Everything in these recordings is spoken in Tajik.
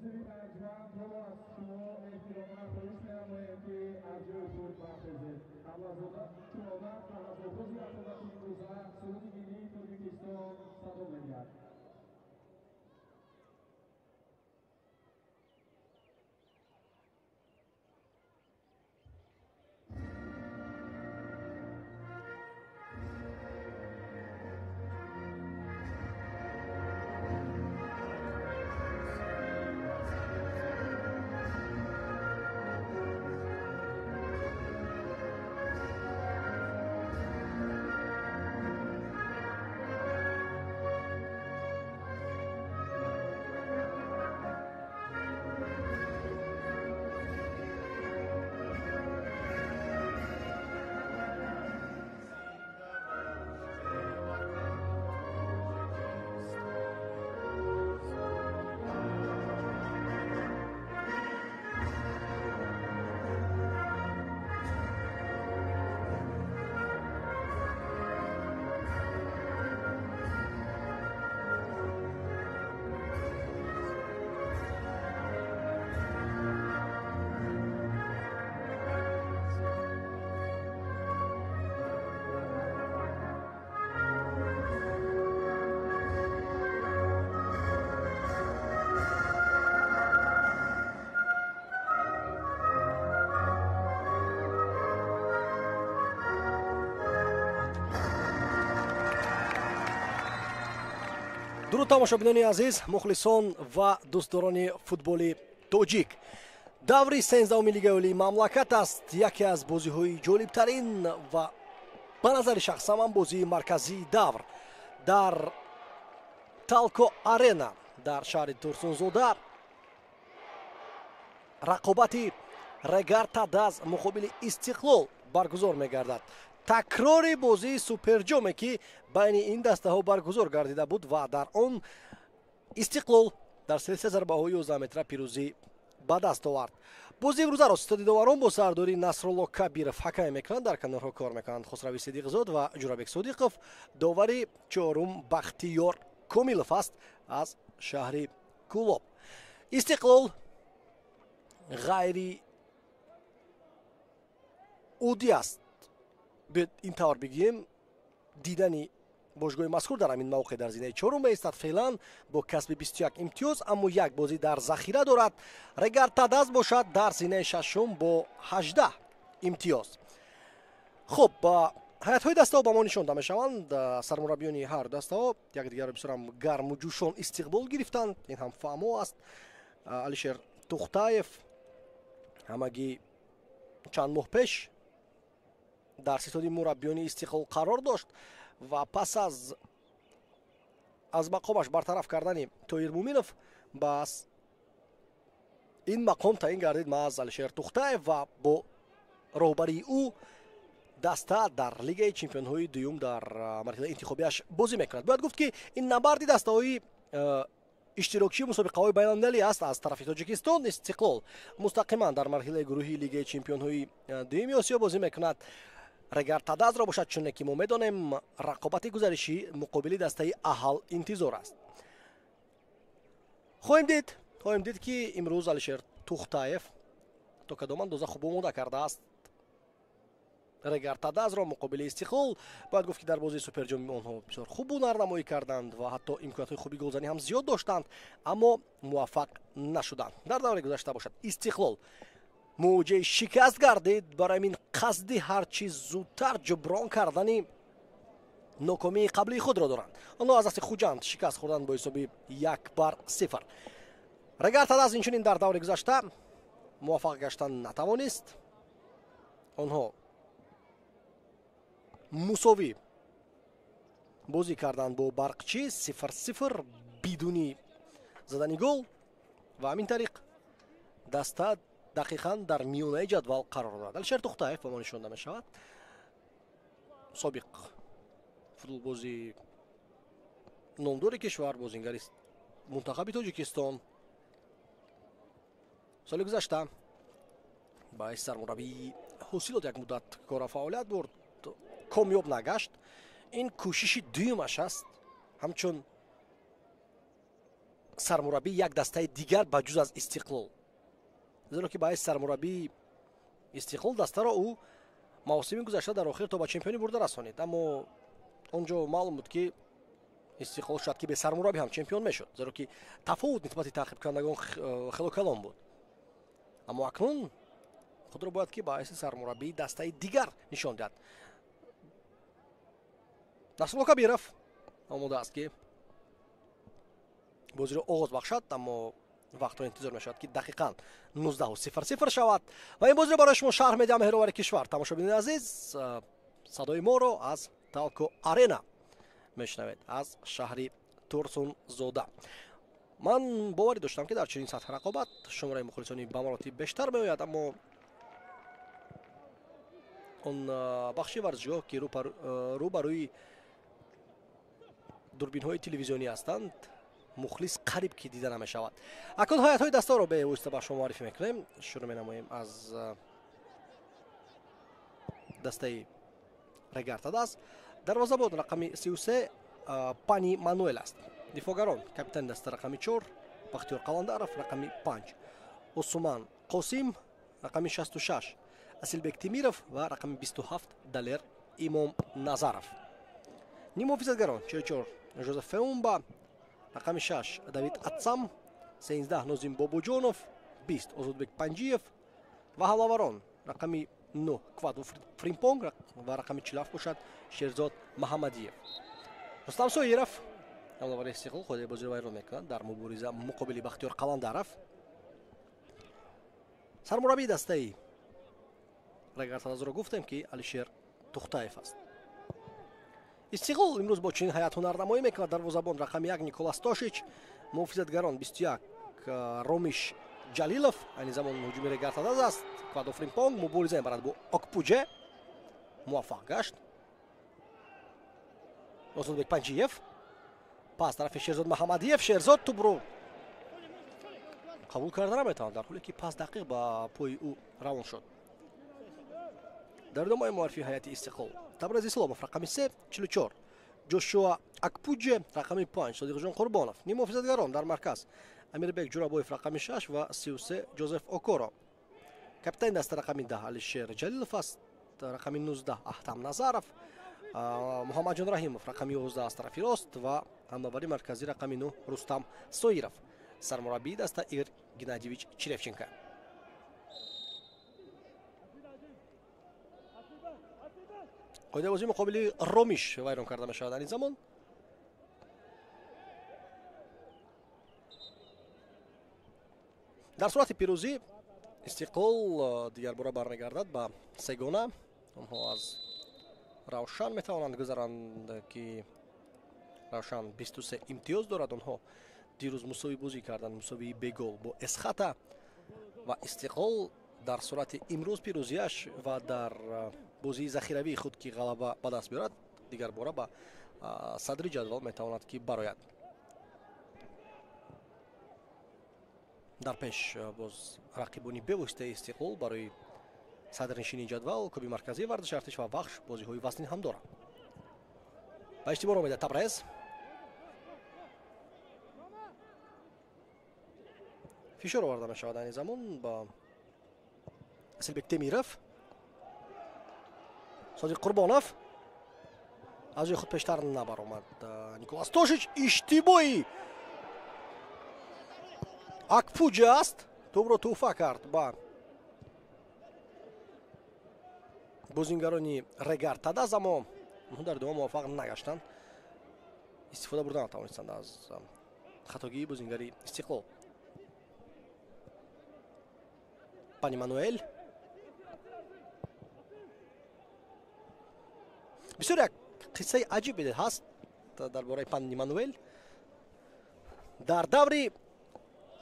Мусиқии арҷмандро аз шумо эҳтиромона хоҳиш менамоем, ки аз ҷои худ бархезед. Қабл аз чун одат, қабл аз оғози рақобати имрӯза суруди миллии Тоҷикистон садо медиҳад. Дуруд, тамошобинони азиз, мухлисон ва дӯстдорони футболи тоҷик. Даври 13-уми Лигаи олии мамлакат аст. Яке аз бозиҳои ҷолибтарин ва ба назари шахсам ҳам бозии марказии давр дар Талко Арена дар шаҳри Турсунзода, рақобати Регар Тадаз муқобили Истиқлол баргузор мегардад. Такрори бозии суперҷоме, ки байни ин дастаҳо баргузор гардида буд ва дар он Истиқлол дар силсила зарбаҳои 11 метра пирӯзӣ ба даст овард. Бозии имрӯзаро ситоди доварон бо сардории Насрулло Кабиров ҳакамӣ мекунанд. Дар канорҳо кор мекунанд Хусрави Сидиқзод ва Ҷурабек Содиқов. Довари чорум Бахтиёр Комилов аст аз шаҳри Кӯлоб. Истиқлол ғайри оддӣ аст, биёед ин тавр бигӯем, дидани бошгоҳи мазкур дар ҳамин мавқеъ дар зинаи чорум меистад феълан бо касби 21 имтиёз, аммо як бозӣ дар захира дорад. Регар Тадаз бошад дар зинаи шашум бо 18 имтиёз. Хуб, ҳайатҳои дастаҳо ба мо нишонда мешаванд. Сармураббиёни ҳар дастаҳо якдигарро бисёрам гарму ҷӯшон истиқбол гирифтанд. Ин ҳам фаҳмо аст. Алишер Тухтаев ҳамагӣ чанд моҳ пеш дар ситоди мураббиёни Истиқлол қарор дошт ва пас аз мақомаш бартараф кардани Тоир Муминов бас ин мақом таъин гардид маҳз Алишер Тухтаев ва бо роҳбарии ӯ даста дар Лигаи чемпионҳои дуюм дар марҳилаи интихобиаш бозӣ мекунад. Бояд гуфт, ки ин набарди дастаҳои иштирокчии мусобиқаҳои байналмилалӣ аст. Аз тарафи Тоҷикистон Истиқлол мустақиман дар марҳилаи гурӯҳии Лигаи чемпионҳои дуюми Осиё бозӣ мекунад. Регар Тадазро бошад, чуне ки мо медонем, рақобати гузаришӣ муқобили дастаи Аҳал интизор аст. Хоҳем дид, ки имрӯз Алишер Тухтаев то кадом андоза хуб омода кардааст Регар Тадазро муқобили Истиқлол. Бояд гуфт, ки дар бозии суперҷоми онҳо бисёр хуб ҳунарнамоӣ карданд ва ҳатто имкониятҳои хуби голзанӣ ҳам зиёд доштанд, аммо муваффақ нашуданд. Дар давраи гузашта бошад, Истиқлол мувоҷиҳаи шикаст гардид. Барои ҳамин қасди ҳарчи зудтар ҷуброн кардани нокомии қаблии худро доранд. Онҳо аз дасти Хуҷанд шикаст хӯрданд бо ҳисоби 1-0. Регар Тадаз инчунин дар даври гузашта муваффақ гаштан натавонист. Онҳо мусовӣ бозӣ карданд бо Барқчӣ 0-0, бидуни задани гол, ва ҳамин тариқ даста дақиқан дар миёнаи ҷадвал қарор дорад. Алишер Тухтаев ба мо нишонда мешавад, собиқ футболбози номдори кишвар, бозингари мунтахаби Тоҷикистон. Соли гузашта ба ҳайси сармураббии Ҳосилот як муддат кора фаъолият бурд, комёб нагашт. Ин кӯшиши дуюмаш аст ҳамчун сармураббии як дастаи дигар ба ҷуз аз Истиқлол, зеро ки ба ҳайси сармураббии Истиқлол дастаро ӯ мавсими гузашта дар охир то ба чемпионӣ бурда расонид, аммо он ҷо маълум буд, ки Истиқлол шояд ки бе сармураббӣ ҳам чемпион мешуд, зеро ки тафовут нисбати таъқибкунандагон хело калон буд. Аммо акнун худро бояд ки ба ҳайси сармураббии дастаи дигар нишон диҳад. Насрулло Кабиров омода аст, ки бозиро оғоз бахшад, аммо вақтро интизор мешавад, ки дақиқан 19:00 шавад ва ин бозиро барои шумо шарҳ медиҳам. Меҳровари кишвар, тамошобинони азиз, садои моро аз Талко Арена мешунавед, аз шаҳри Турсунзода. Ман боварӣ доштам, ки дар чунин сатҳи рақобат шумораи мухлисони ба маротиб бештар меояд, аммо он бахши варзишгоҳ, ки рӯ ба рӯи дурбинҳои телевизионӣ ҳастанд, мухлис қариб ки дида намешавад. Акнун ҳайатҳои дастаро бевосита ба шумо муаррифӣ мекунем. Шурӯъ менамоем аз дастаи Регар-ТадАЗ. Дарвозабон рақами 33 Пани Мануэл аст. Дифоъгарон: капитани даста рақами 4 Бахтиёр Қаландаров, рақами 5 Усуман Қосим, рақами 66 Асилбек Темиров ва рақами 27 Далер Имом Назаров. Ниммуҳофизатгарон: 44 Жозеф Феумба, рақами 6 Давид Атсам, 13 Нозим Бобоҷонов, 20 Озодбек Панҷиев ва ҳамлаварон: рақами 9 Квадо Фримпонг ва рақами 47 бошад Шерзод Маҳаммадиев. Рустам Соиров, ҳамлавари Истиқлол, қоидаи бозиро вайрон мекунад дар мубориза муқобили Бахтиёр Қаландаров. Сармураббии дастаи Регар-ТадАЗро гуфтем, ки Алишер Тухтаев аст. Истиқлол имрӯз бо чунин ҳайат ҳунарнамоӣ мекунад. Дарвозабон рақами 1 Николас Тошич, муҳофизатгарон 21 Ромиш Ҷалилов, айни замон ҳуҷуми Регар-ТадАЗ аст. Квадо Фримпонг мубориза мебарад бо Окпуҷе, муваффақ гашт. Озодбек Панҷиев, пас тарафи Шерзод Маҳаммадиев. Шерзод тӯбро қабул карда наметавонад, дар ҳоле ки пас дақиқ ба пои ӯ равон шуд. Дар идомаи муаррифии ҳайати Истиқлол: Табрез Исломов рақами 3, 44 Ҷошуа Акпуҷе, рақами 5 Содиқҷон Қурбонов. Ниммуҳофизатгарон дар марказ: Амирбек Ҷурабоев рақами 6 ва 33 Ҷозеф Окоро. Капитани даста рақами 10 Алишер Ҷалилов аст, рақами 19 Аҳтам Назаров, Муҳаммадҷон Раҳимов рақами 11 аз тарафи рост ва ҳамлавари марказӣ рақами 9 Рустам Соиров. Сармураббии даста Игор Геннадьевич Черевченко. Қоидаи бозии муқобили Ромиш вайрон карда мешавад айни замон. Дар сурати пирӯзӣ Истиқлол дигарбора бармегардад ба сегона. Онҳо аз Равшан метавонанд гузаранд, ки Равшан 23 имтиёз дорад. Онҳо дирӯз мусовӣ бозӣ карданд, мусовии бегол бо Эсхата, ва Истиқлол дар сурати имрӯз пирӯзиаш ва дар бозии захиравии худ ки ғалаба ба даст биёрад, дигарбора ба садри ҷадвал метавонад ки барояд. Дар пеш боз рақибони бевоситаи Истиқлол барои садрнишини ҷадвал: Клуби марказии варзиши Артиш ва Вахш бозиҳои вазнин ҳам дорад. Ба иштибор омеда Табрез. Фишор оварда мешавад айни замон ба Асилбек Темиров. Содиқ Қурбонов аз ҷои худ пештар набаромад. Николас Тошич, иштибоҳи Акпуҷа аст, тӯбро тӯҳфа кард ба бозингарони Регар-ТадАЗ, аммо онҳо дар идома муваффақ нагаштанд, истифода бурда натавонистанд аз хатогии бозингари Истиқлол. Пани Мануэл. Бисёр як қиссаи аҷибе ҳаст дар бораи Пани Мануэл. Дар даври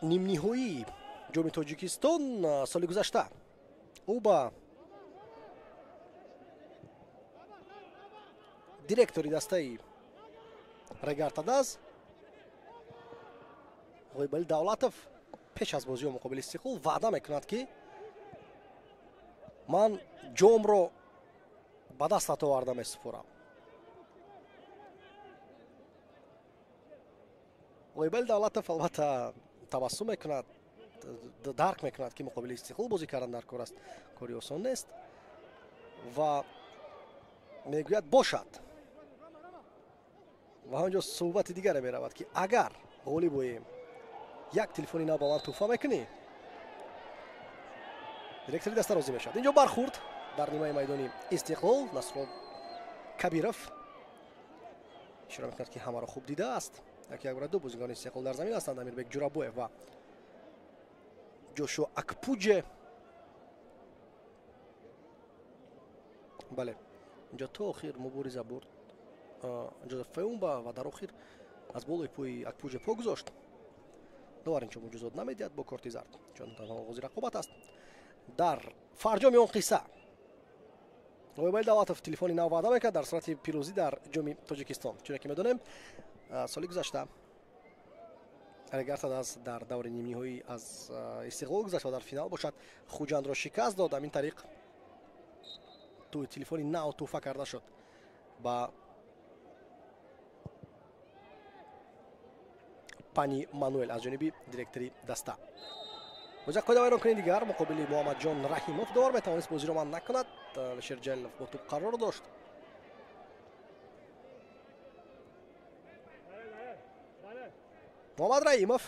нимниҳоии Ҷоми Тоҷикистон соли гузашта ӯ ба директори дастаи Регар-ТадАЗ Ғоибали Давлатов пеш аз бозиҳо муқобили Истиқлол ваъда мекунад, ки ман ҷомро ба дастат оварда месупорам. Ғоибали Давлатов албатта табассум мекунад, дарк мекунад, ки муқобили Истиқлол бозӣ кардан дар кор аст, кори осон нест ва мегӯяд бошад. Ва ҳамҷо суҳбати дигаре меравад, ки агар ғолиб оем, як телефони нав ба ман тӯҳфа мекунӣ? Директори даста розӣ мешавад. Инҷо бархӯрд дар нимаи майдони Истиқлол. Насрулло Кабиров ишора мекунад, ки ҳамаро хуб дидааст. Яке як бора ду бозигарони Истиқлол дар замин ҳастанд, Амирбек Ҷурабоев ва Ҷошуа Акпуҷе. Бале, инҷо то охир мубориза бурд Ҷозеф Феумба ва дар охир аз болои пои Акпуҷе по гузошт. Довар инҷо муҷозот намедиҳад бо корти зард, чун танҳо оғози рақобат аст. Дар фарҷоми он қисса Ғоибали Давлатов телефони нав ваъда мекард дар сурати пирӯзӣ дар ҷоми Тоҷикистон. Чуне ки медонем, соли гузашта Регар-ТадАЗ дар даври нимниҳоӣ аз Истиқлол гузашт ва дар финал бошад Хуҷандро шикаст дод. Ҳамин тариқ телефони нав тӯҳфа карда шуд ба Пани Мануэл аз ҷониби директори даста. Бозӣ қоидавайронкунии дигар муқобили Муҳаммадҷон Раҳимов. Довар метавонист бозиро манъ накунад. Алишер Ҷалилов бо тӯб қарор дошт. Муҳаммад Раҳимов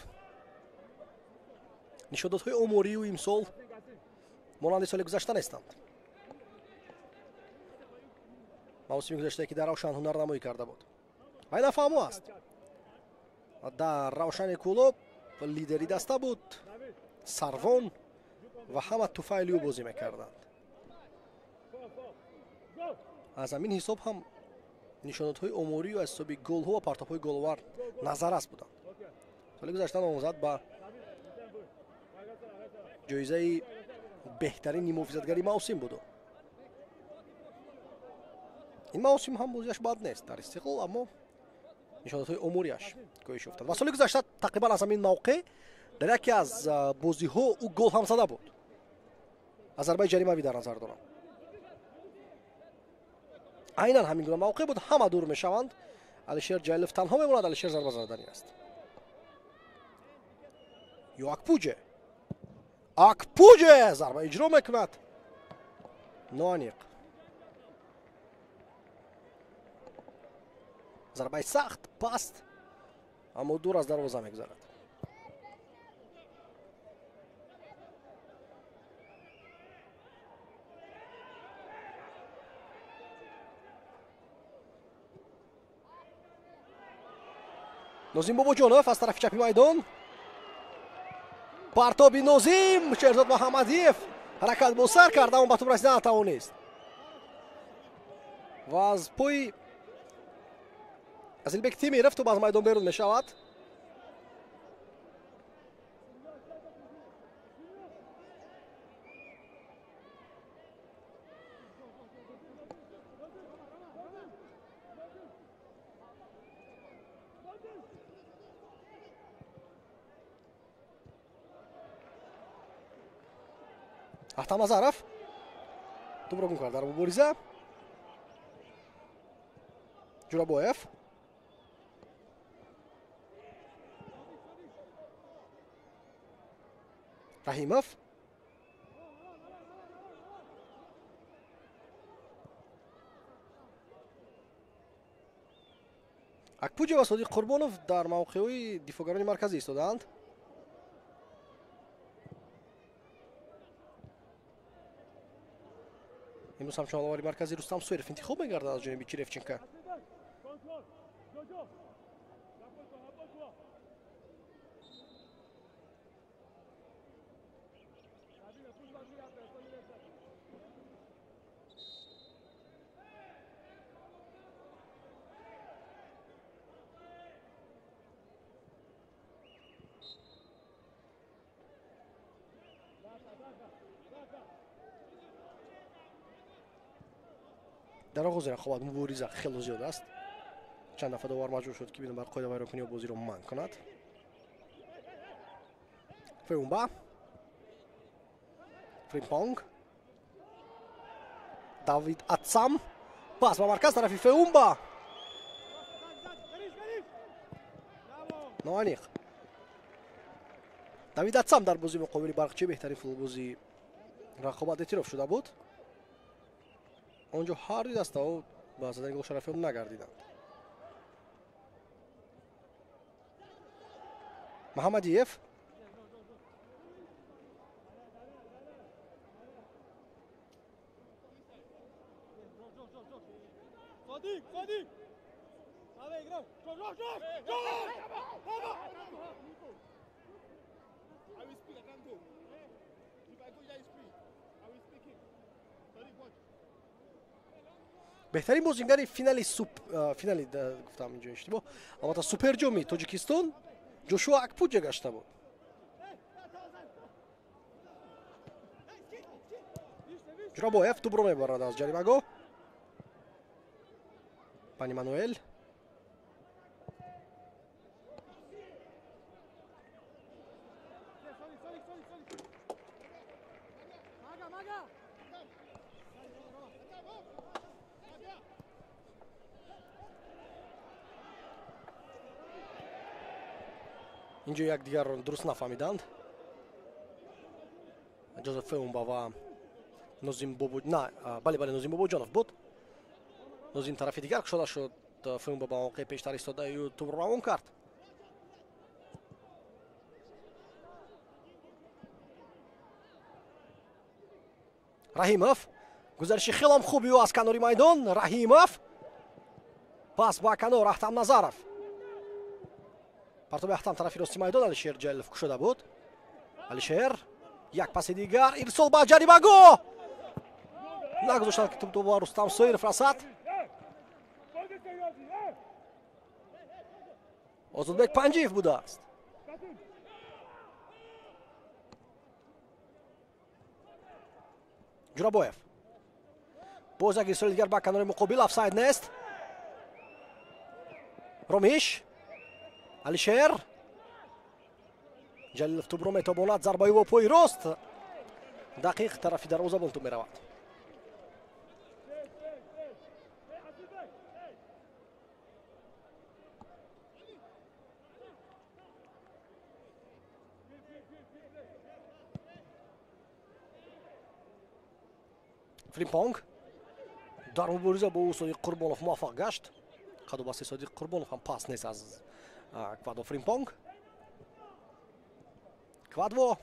нишондодҳои оморию имсол монанди соли гузашта нестанд. Мавсими гузаштае, ки дар Равшан ҳунарнамоӣ карда буд. Вай нафаҳмо аст. Дар Равшани Кӯлоб лидери даста буд, сарвон ва ҳама туфайли ӯ бозӣ мекарданд. Аз ҳамин ҳисоб ҳам нишондодҳои оморию аз ҳисоби голҳо ва партобҳои головар назаррас буданд. Соли гузашта номзад ба ҷоизаи беҳтарин нимуҳофизатгари мавсим буд. Ин мавсим ҳам бозиаш бад нест дар Истиқлол, аммо нишондодҳои оморияш коҳиш ёфтанд. Ва соли гузашта тақрибан аз ҳамин мавқеъ дар яке аз бозиҳо ӯ гол ҳам зада буд. Аз зарбаи ҷаримавӣ дар назар дорам. Айнан ҳамин гуна мавқеъ буд, ҳама дур мешаванд. Алишер Ҷалилов танҳо мемонад, Алишер зарба заданӣ аст. Ё Акпуҷе. Акпуҷе зарба иҷро мекунад. Ноаниқ. Зарбаи сахт, паст, аммо дур аз дарвоза мегузарад. Нозим Бобоҷонов аз тарафи чапи майдон. Партоби Нозим, Шерзод Муҳаммадиев ҳаракат бо сар кард, аммо ба тӯб расида натавонист. Ва аз пои Азилбек Темиров тӯб аз майдон берун мешавад. Ахтам Назаров тӯбро гум кард дар мубориза. Ҷурабоев Раҳимов Акпуҷе ва Содиқ Қурбонов дар мавқеъҳои дифоъгарони марказӣ истодаанд. Имрӯз ҳамчун аловари марказӣ Рустам Суеров интихоб мегардад аз ҷониби Черевченко. Дар оғози рақобат мубориза хело зиёд аст. Чанд дафъа довар маҷбур шуд, ки бинобар қоидавайронкунӣ бозиро манъ кунад. Феумба, Фримпонг, Давид Атсам, пас ба марказ тарафи Феумба. Ноаниқ. Давид Атсам дар бозии муқобили Барқчӣ беҳтарин футболбози рақобат эътироф шуда буд. Он ҷо ҳар дуи дастаҳо ба задани гол шарафёб нагардиданд. Маҳаммадиев беҳтарин бозингари финали финали гуфтам инҷо иштибоҳ, албатта суперҷоми Тоҷикистон Ҷошуа Акпуҷа гашта буд. Ҷурабоев тӯбро мебарад аз ҷаримагоҳ. Пани Мануэл инҷо якдигарро дуруст нафаҳмиданд. Ҷозеф Феумба ва Нозим Бобо, на, бале, бале, Нозим Бобоҷонов буд. Нозим тарафи дигар кушода шуд, Феумба ба мавқеи пештар истода ю тӯбро равон кард. Раҳимов гузариши хелам хуби ӯ аз канори майдон. Раҳимов пас ба канор Аҳтам Назаров. Партоби Аҳтам тарафи рости майдон Алишер Ҷалилов кушода буд. Алишер як паси дигар, ирсол ба ҷаримагоҳ. Нагузоштанд, ки тӯб ба Рустам Соиров расад. Озодбек Панҷиев будааст. Ҷурабоев боз як ирсоли дигар ба канори муқобил, офсайд нест. Ромиш Алишер Ҷалилов тӯбро метобонад, зарбаи бо пои рост дақиқ тарафи дарвозабон тӯб меравад. Фримпонг дар мубориза бо ӯ Содиқ Қурбонов муваффақ гашт. Қаду басти Содиқ Қурбонов ҳам пас нест аз Квадво Фримпонг. Квадво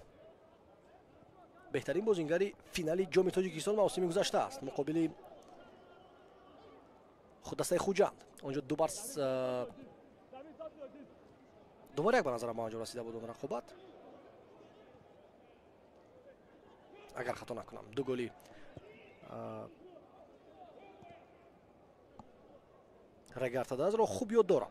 беҳтарин бозингари финали ҷоми Тоҷикистон мавсими гузашта аст муқобили дастаи Хуҷанд. Он ҷо дубар як ба назарам ба анҷом расида буд он рақобат, агар хато накунам. Ду голи Регар-ТадАЗро хуб ёд дорам.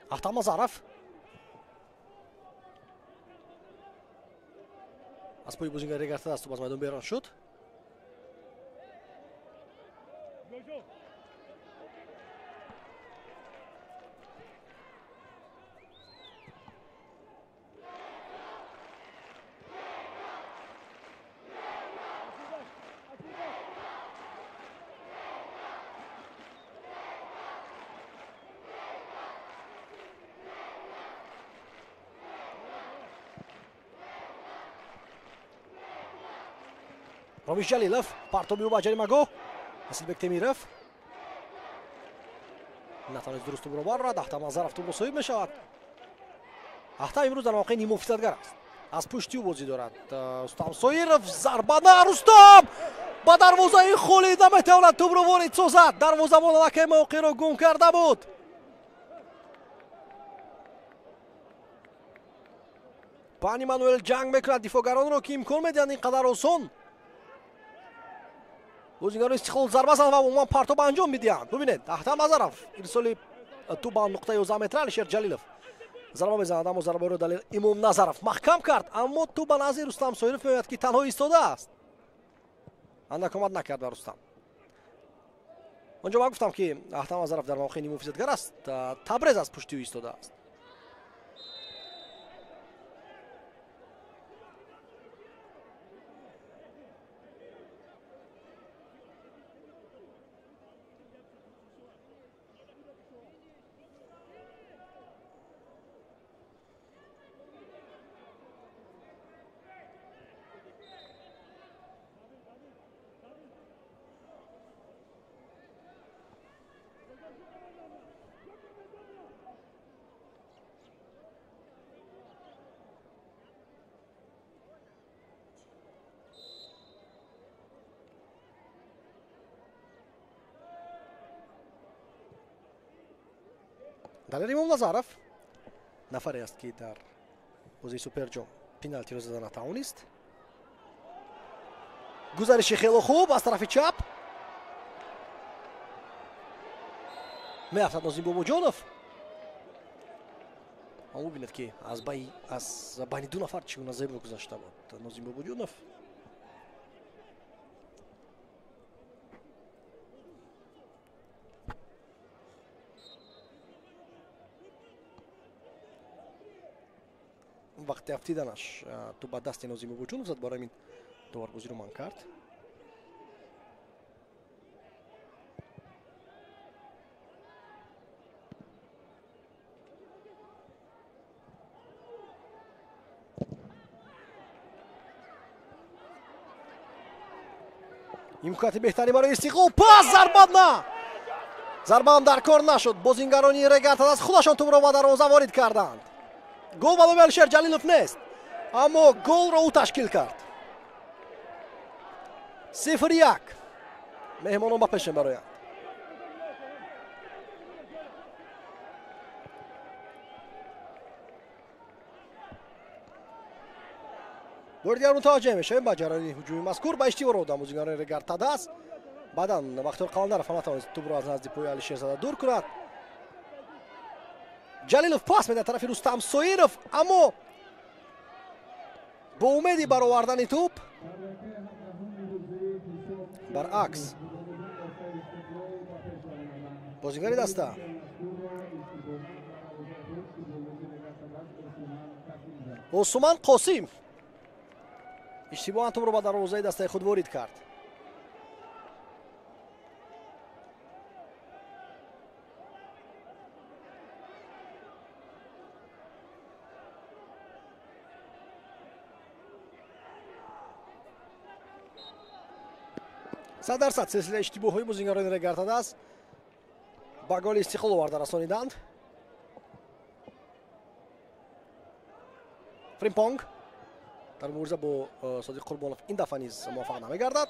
Ахтам Назаров аз пои бозигари Регар-ТадАЗ тӯб аз майдон берун шуд. Ромиш Ҷалилов партоби ӯ ба ҷаримагоҳ. Асилбек Темиров Натавонист дуруст тӯбро барорад. Аҳтам Назаров тӯбро соҳиб мешавад. Аҳтам имрӯз дар мавқеи ниммуҳофизатгар аст. Аз пушти ӯ бозӣ дорад Рустам Соиров. Зарба на Рустам ба дарвозаи холӣ наметавонад тӯбро ворид созад. Дарвозабон аллакай мавқеъро гум карда буд. Пани Мануэл ҷанг мекунад дифоъгаронро, ки имкон медиҳанд ин қадар осон бозигарони Истиқлол зарба зананд ва умуман партоб анҷом медиҳанд. Бубинед, Аҳтам Назаров ирсоли тӯб ба нуқтаи 11 метра. Алишер Ҷалилов зарба мезанад, аммо зарбаро Далер Имом Назаров маҳкам кард, аммо тӯб ба назди Рустам Соиров меояд, ки танҳо истодааст. Андак омад накард ба Рустам. Онҷо ман гуфтам, ки Аҳтам Назаров дар мавқеи ниммуҳофизатгар аст. Табрез аз пушти ӯ истодааст. Далер Имомназаров нафаре аст, ки дар бозии Суперҷом пеналтиро зада натавонист. Гузариши хело хуб аз тарафи чап меафтад Нозим Бобоҷонов. Аммо бубинед, ки аз байни ду нафар чӣ гуна зебо гузашта буд Нозим Бобоҷонов. Вақти афтиданаш тӯб ба дасти Нозим Бобоҷонов зад, барои ҳамин доварбозиро манъ кард. Имконяти беҳтарин барои Истиқлол. Пас, зарба на! Зарбаам дар кор нашуд. Бозингарони Регар аз худашон тӯбро ба дарвоза ворид карданд. Гол ба номи Алишер Ҷалилов нест, аммо голро ӯ ташкил кард. 0-1. Меҳмонон ба пеш мебароянд. Бори дигар мутаваҷҷеҳ мешавем ба ҷараёни ҳуҷуми мазкур. Ба иштибоҳ рода бозингарони Регар Тадас. Баъдан Бахтиёр Қаландаров ҳам натавонист тӯбро аз назди пои Алишер зада дур кунад. Ҷалилов пас медиҳад тарафи Рустам Соиров, аммо бо умеди баровардани тӯб баръакс бозингари даста Осуман Қосим иштибоҳан тӯбро ба дарвозаи дастаи худ ворид кард. Сад дарсад силсилаи иштибоҳҳои бозингарони Регар Тадас ба голи Истиқлол оварда расониданд. Фримпонг дар мубориза бо Содиқ Қурбонов ин дафъа низ муваффақ намегардад.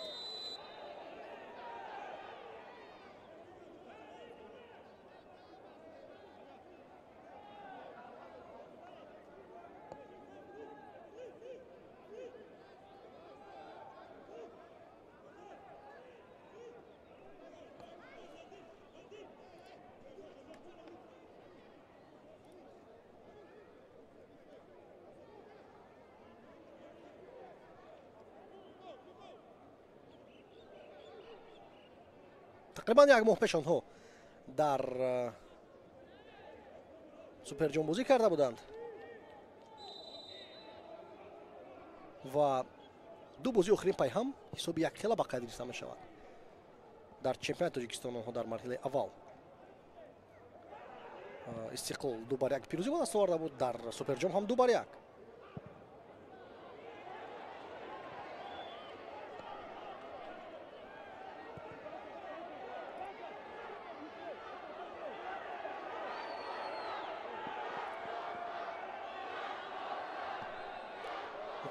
Тақрибан як моҳ пеш онҳо дар Суперҷом бозӣ карда буданд ва ду бозии охирин пайҳам ҳисоби якхела ба қайд гирифта мешавад. Дар чемпионати Тоҷикистон онҳо дар марҳилаи аввал Истиқлол 2-1 пирӯзӣ ба даст оварда буд, дар Суперҷом ҳам 2-1.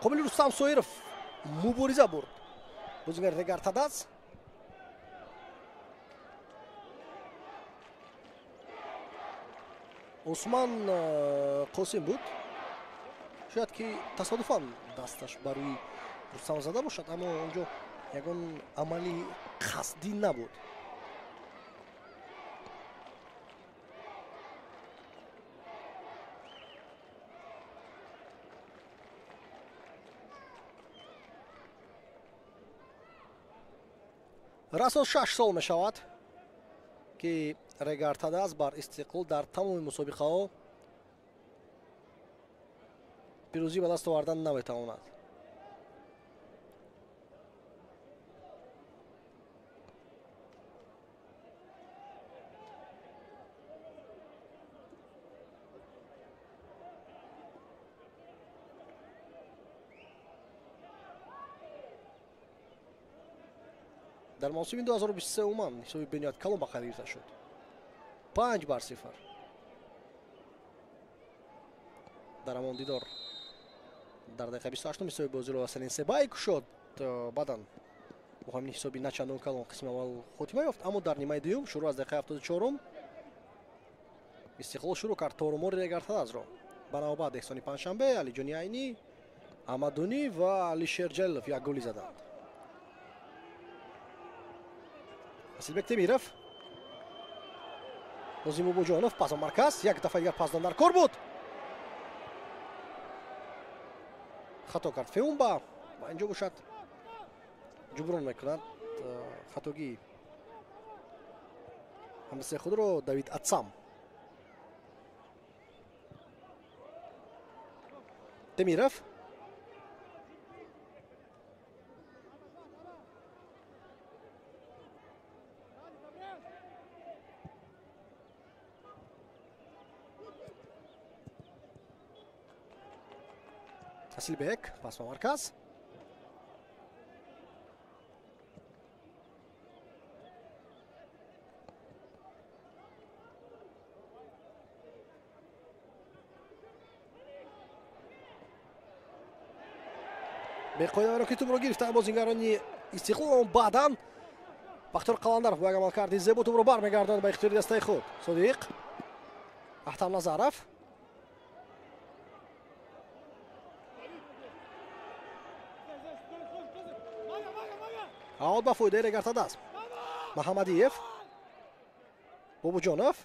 Муқобили Рустам Соиров мубориза бурд бозигари Регар Тадаз. Усман Қосим буд. Шояд ки тасодуфан дасташ бар рӯи Рустам зада бошад, аммо онҷо ягон амали қасдӣ набуд. Расо 6 сол мешавад, ки Регар Тадаз бар Истиқлол дар тамоми мусобиқаҳо пирӯзӣ ба даст овардан наметавонад. Дар мавсими 2023 умуман ҳисоби бениҳоят калон ба қайд гирифта шуд. 5-0. Дар ҳамон дидор дар дақиқаи 28 ҳисоби бозиро Селин Себай кушод. Баъдан бо ҳамин ҳисоби на чандон калон қисми аввал хотима ёфт, аммо дар нимаи дуюм шурӯъ аз дақиқаи 74 Истиқлол шурӯъ кард торумори Регар Тадазро. Ба навбат Эҳсони Панҷшанбе, Алиҷони Айнӣ, Амадунӣ ва Алишер Ҷалилов як голӣ заданд. Асилбек Темиров, Нозим Бобоҷонов, пас ба марказ, як дафъа дигар пасдан дар кор буд. Хато кард Феумба ва инҷо бошад ҷуброн мекунад хатогии ҳамдастаи худро Давид Атсам. Темиров, Асилбек, пас ба марказ. Беқоидаро ки тӯбро гирифтанд бозингарони Истиқлол, баъдан Бахтиёр Қаландаров бо як амалкарди зебо тӯбро бармегардонад ба ихтиёри дастаи худ. Содиқ, Аҳтам Назаров, аут ба фоидаи Регар Тадаз. Маҳаммадиев, Бобоҷонов,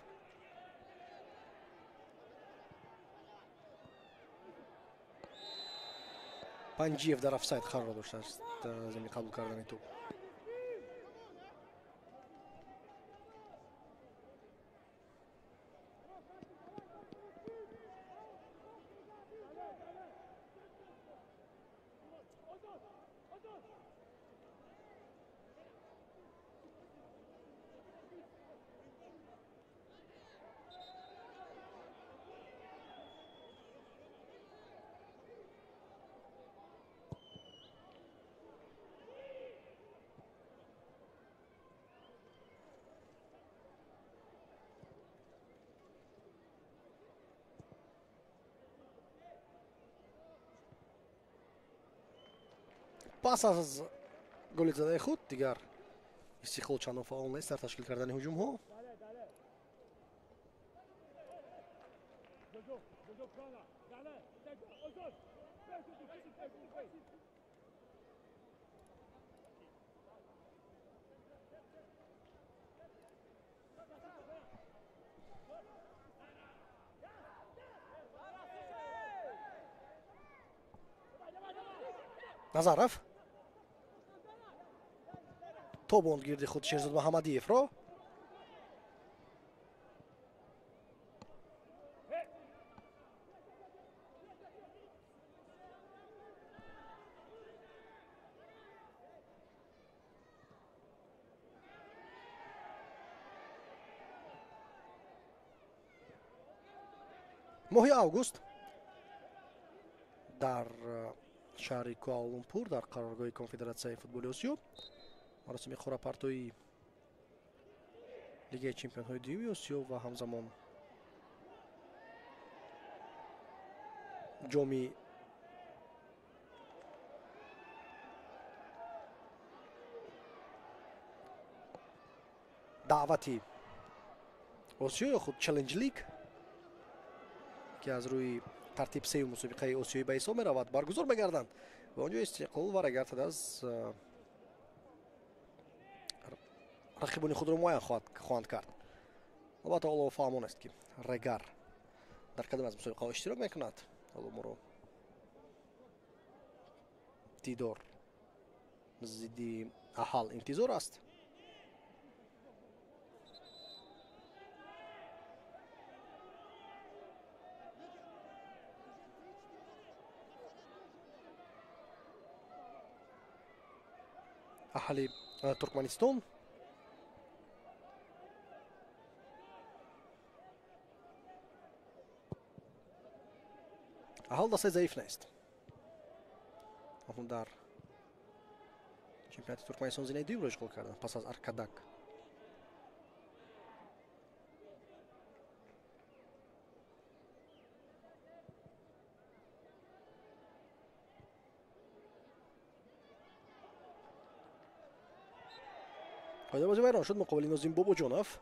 Панҷиев дар офсайд қарор доштааст зимни қабул кардани тӯб. Пас аз голи задаи худ дигар Истиқлол чандон фаъол нест дар ташкил кардани ҳуҷумҳо. Назаров тобонд гирди худ Шерзод Маҳаммадиевро. Моҳи август дар шаҳри Куала-Лумпур дар қароргоҳи Конфедератсияи футболи Осиё маросими қуръапартоии Лигаи чемпионҳои дуюми Осиё ва ҳамзамон ҷоми Даъвати Осиё ё худ Челлендж Лиг, ки аз рӯи тартиб сеюм мусобиқаи осиёӣ ба ҳисоб меравад, баргузор мегарданд ва онҷо Истиқлол ва Регар ТадАЗ рақибони худро муайян хоҳанд кард. Албатта, ҳоло фаҳмон аст, ки Регар дар кадом аз мусобиқаҳо иштирок мекунад. Ҳоло моро дидор зидди Аҳал интизор аст. Аҳали Туркманистон. Аҳал дастаи заиф нест. Онҳо дар чемпионати Туркманистон зинаи дуюмро ишғол карданд пас аз Аркадак. Қоидабозӣ вайрон шуд муқобили Нозим Бобоҷонов.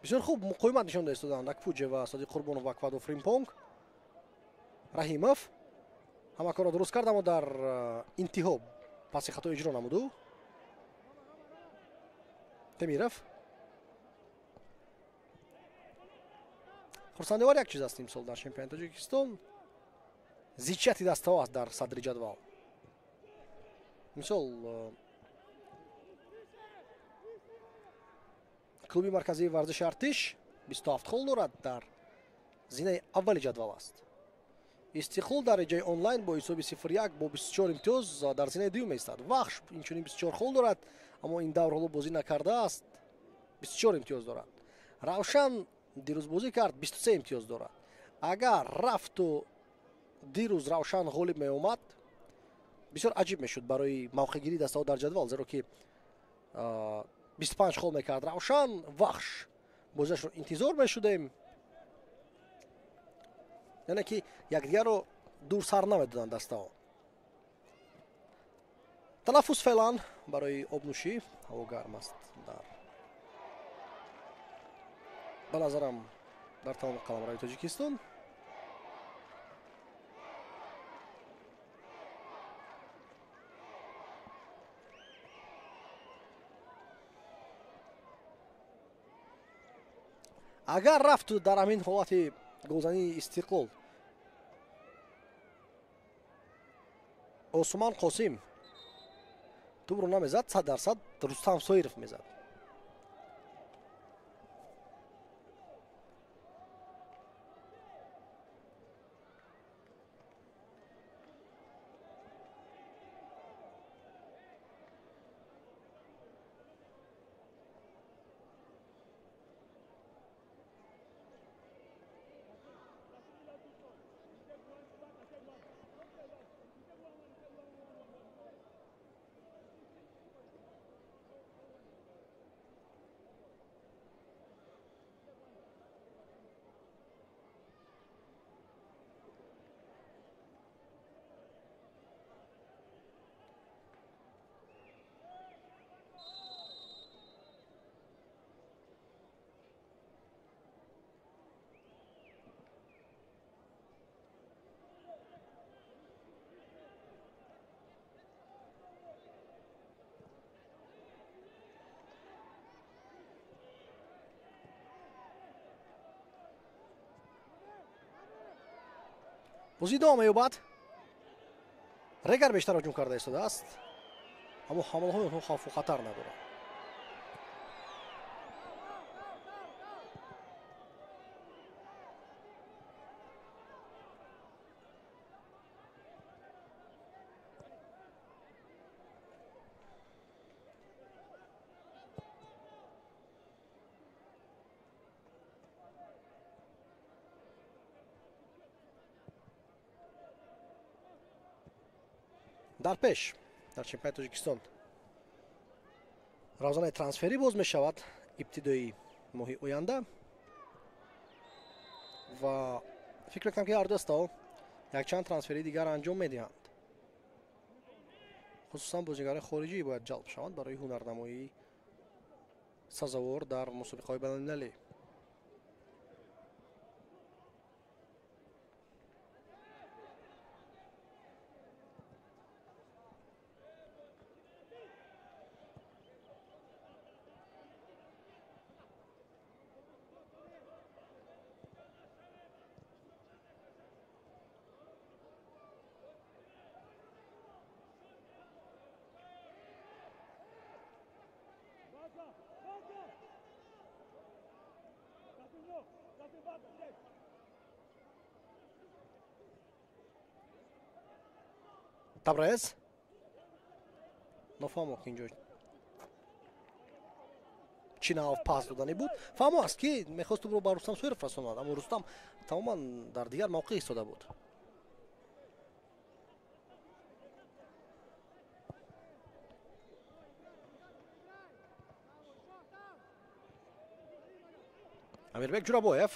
Бисёр хуб муқовимат нишон дода истоданд Акпуҷе ва Содиқ Қурбонов ва Квадо Фримпонг. Раҳимов ҳама корро дуруст кард, аммо дар интиҳо паси хато иҷро намуду. Темиров. Хурсандивор як чиз аст имсол дар чемпионати Тоҷикистон. Зичияти дастаҳо аст дар садри ҷадвал. Мисол, клуби марказии варзиши Артиш 27 хол дорад, дар зинаи аввали ҷадвал аст. Истиқлол дар реҷаи онлайн бо ҳисоби 0-1 бо 24 имтиёз дар зинаи дуюм меистад. Вахш инчунин 24 хол дорад, аммо ин давр ҳоло бозӣ накардааст, 24 имтиёз дорад. Равшан дирӯз бозӣ кард, 23 имтиёз дорад. Агар рафту дирӯз Равшан ғолиб меомад, бисёр аҷиб мешуд барои мавқеъгирии дастаҳо дар ҷадвал, зеро ки 25 хол мекард Равшан. Вахш бозиашро интизор мешудем, яъне ки якдигарро дур сар намедоданд дастаҳо. Танаффус феълан барои обнӯшӣ. Ҳаво гарм аст дар, ба назарам, дар тамоми қаламрави Тоҷикистон. Агар рафту дар ҳамин ҳолати голзании Истиқлол Осман Қосим тӯбро намезад, 100% Рустам Соиров мезад. Бозӣ идома меёбад. Регар бештар ҳуҷум карда истодааст, аммо ҳамлаҳои онҳо хавфу хатар надорад. Дар пеш дар чемпионати Тоҷикистон Равзанаи трансферӣ боз мешавад ибтидои моҳи оянда ва фикр мекунам, ки ҳар дастаҳо якчанд трансфери дигар анҷом медиҳанд. Хусусан бозигарони хориҷӣ бояд ҷалб шаванд барои ҳунарнамоии сазовор дар мусобиқаҳои байналмилалӣ. Табрез нофаҳмо, ки инҷо чӣ нав пас додане буд. Фаҳмо аст, ки мехост тӯбро ба Рустам Соиров расонад, аммо Рустам тамоман дар дигар мавқеъ истода буд. Амирбек Ҷурабоев,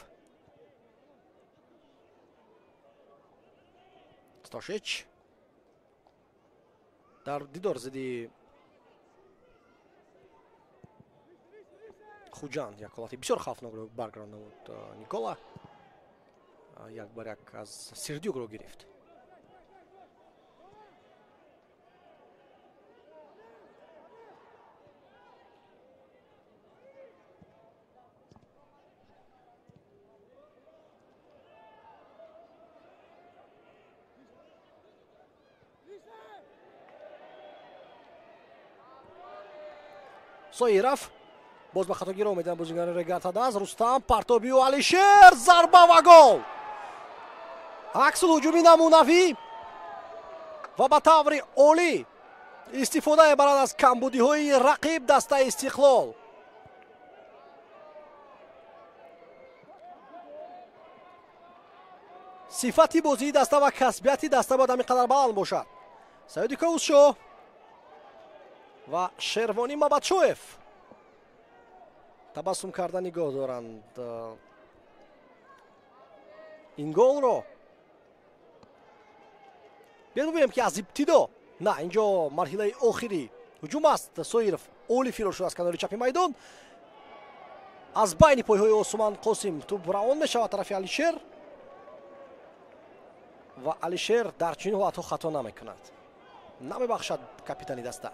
Стошич дар дидор зидди Хуҷанд як ҳолати бисёр хавфнокро баргардонда буд. Никола як бар як аз Сердюкро гирифт. Соиров боз ба хатогиро медиҳанд бозигари Регар-ТадАЗ. Рустам партобиу Алишер, зарба ва гол! Аксул ҳуҷуми намунавӣ ва ба таври олӣ истифода мебарад аз камбудиҳои рақиб дастаи Истиқлол. Сифати бозии даста ва касбияти даста бояд ҳамин қадар баланд бошад. Саиди Ковусшоҳ ва Шервонӣ Мабадшоев табассум карда нигоҳ доранд ин голро. Биёед бубинем, ки аз ибтидо на инҷо марҳилаи охири ҳуҷум аст. Соиров олӣ фирор шуд аз канори чапи майдон. Аз байни пойҳои Осуман Қосим тӯб равон мешавад тарафи Алишер ва Алишер дар чунин ҳолатҳо хато намекунад, намебахшад капитани даста.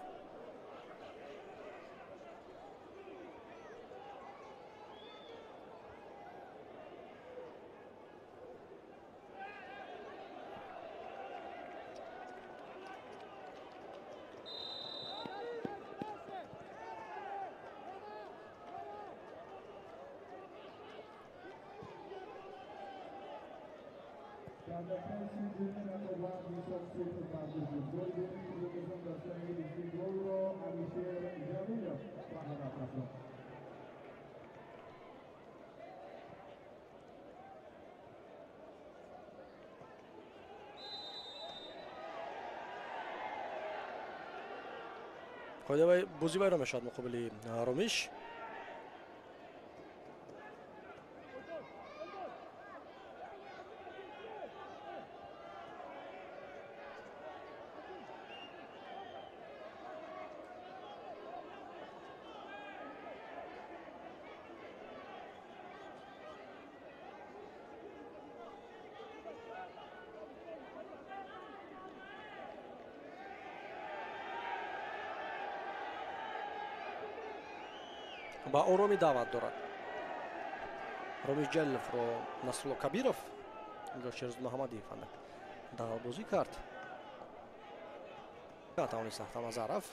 Қоидаи бозӣ вайрон мешавад муқобили Ромиш. Ба оромӣ даъват дорад Ромиш Ҷалиловро Насрулло Кабиров. Инҷо Шерзод Муҳаммадиев андак дағалбозӣ кард, тавонист Ахтамназаров.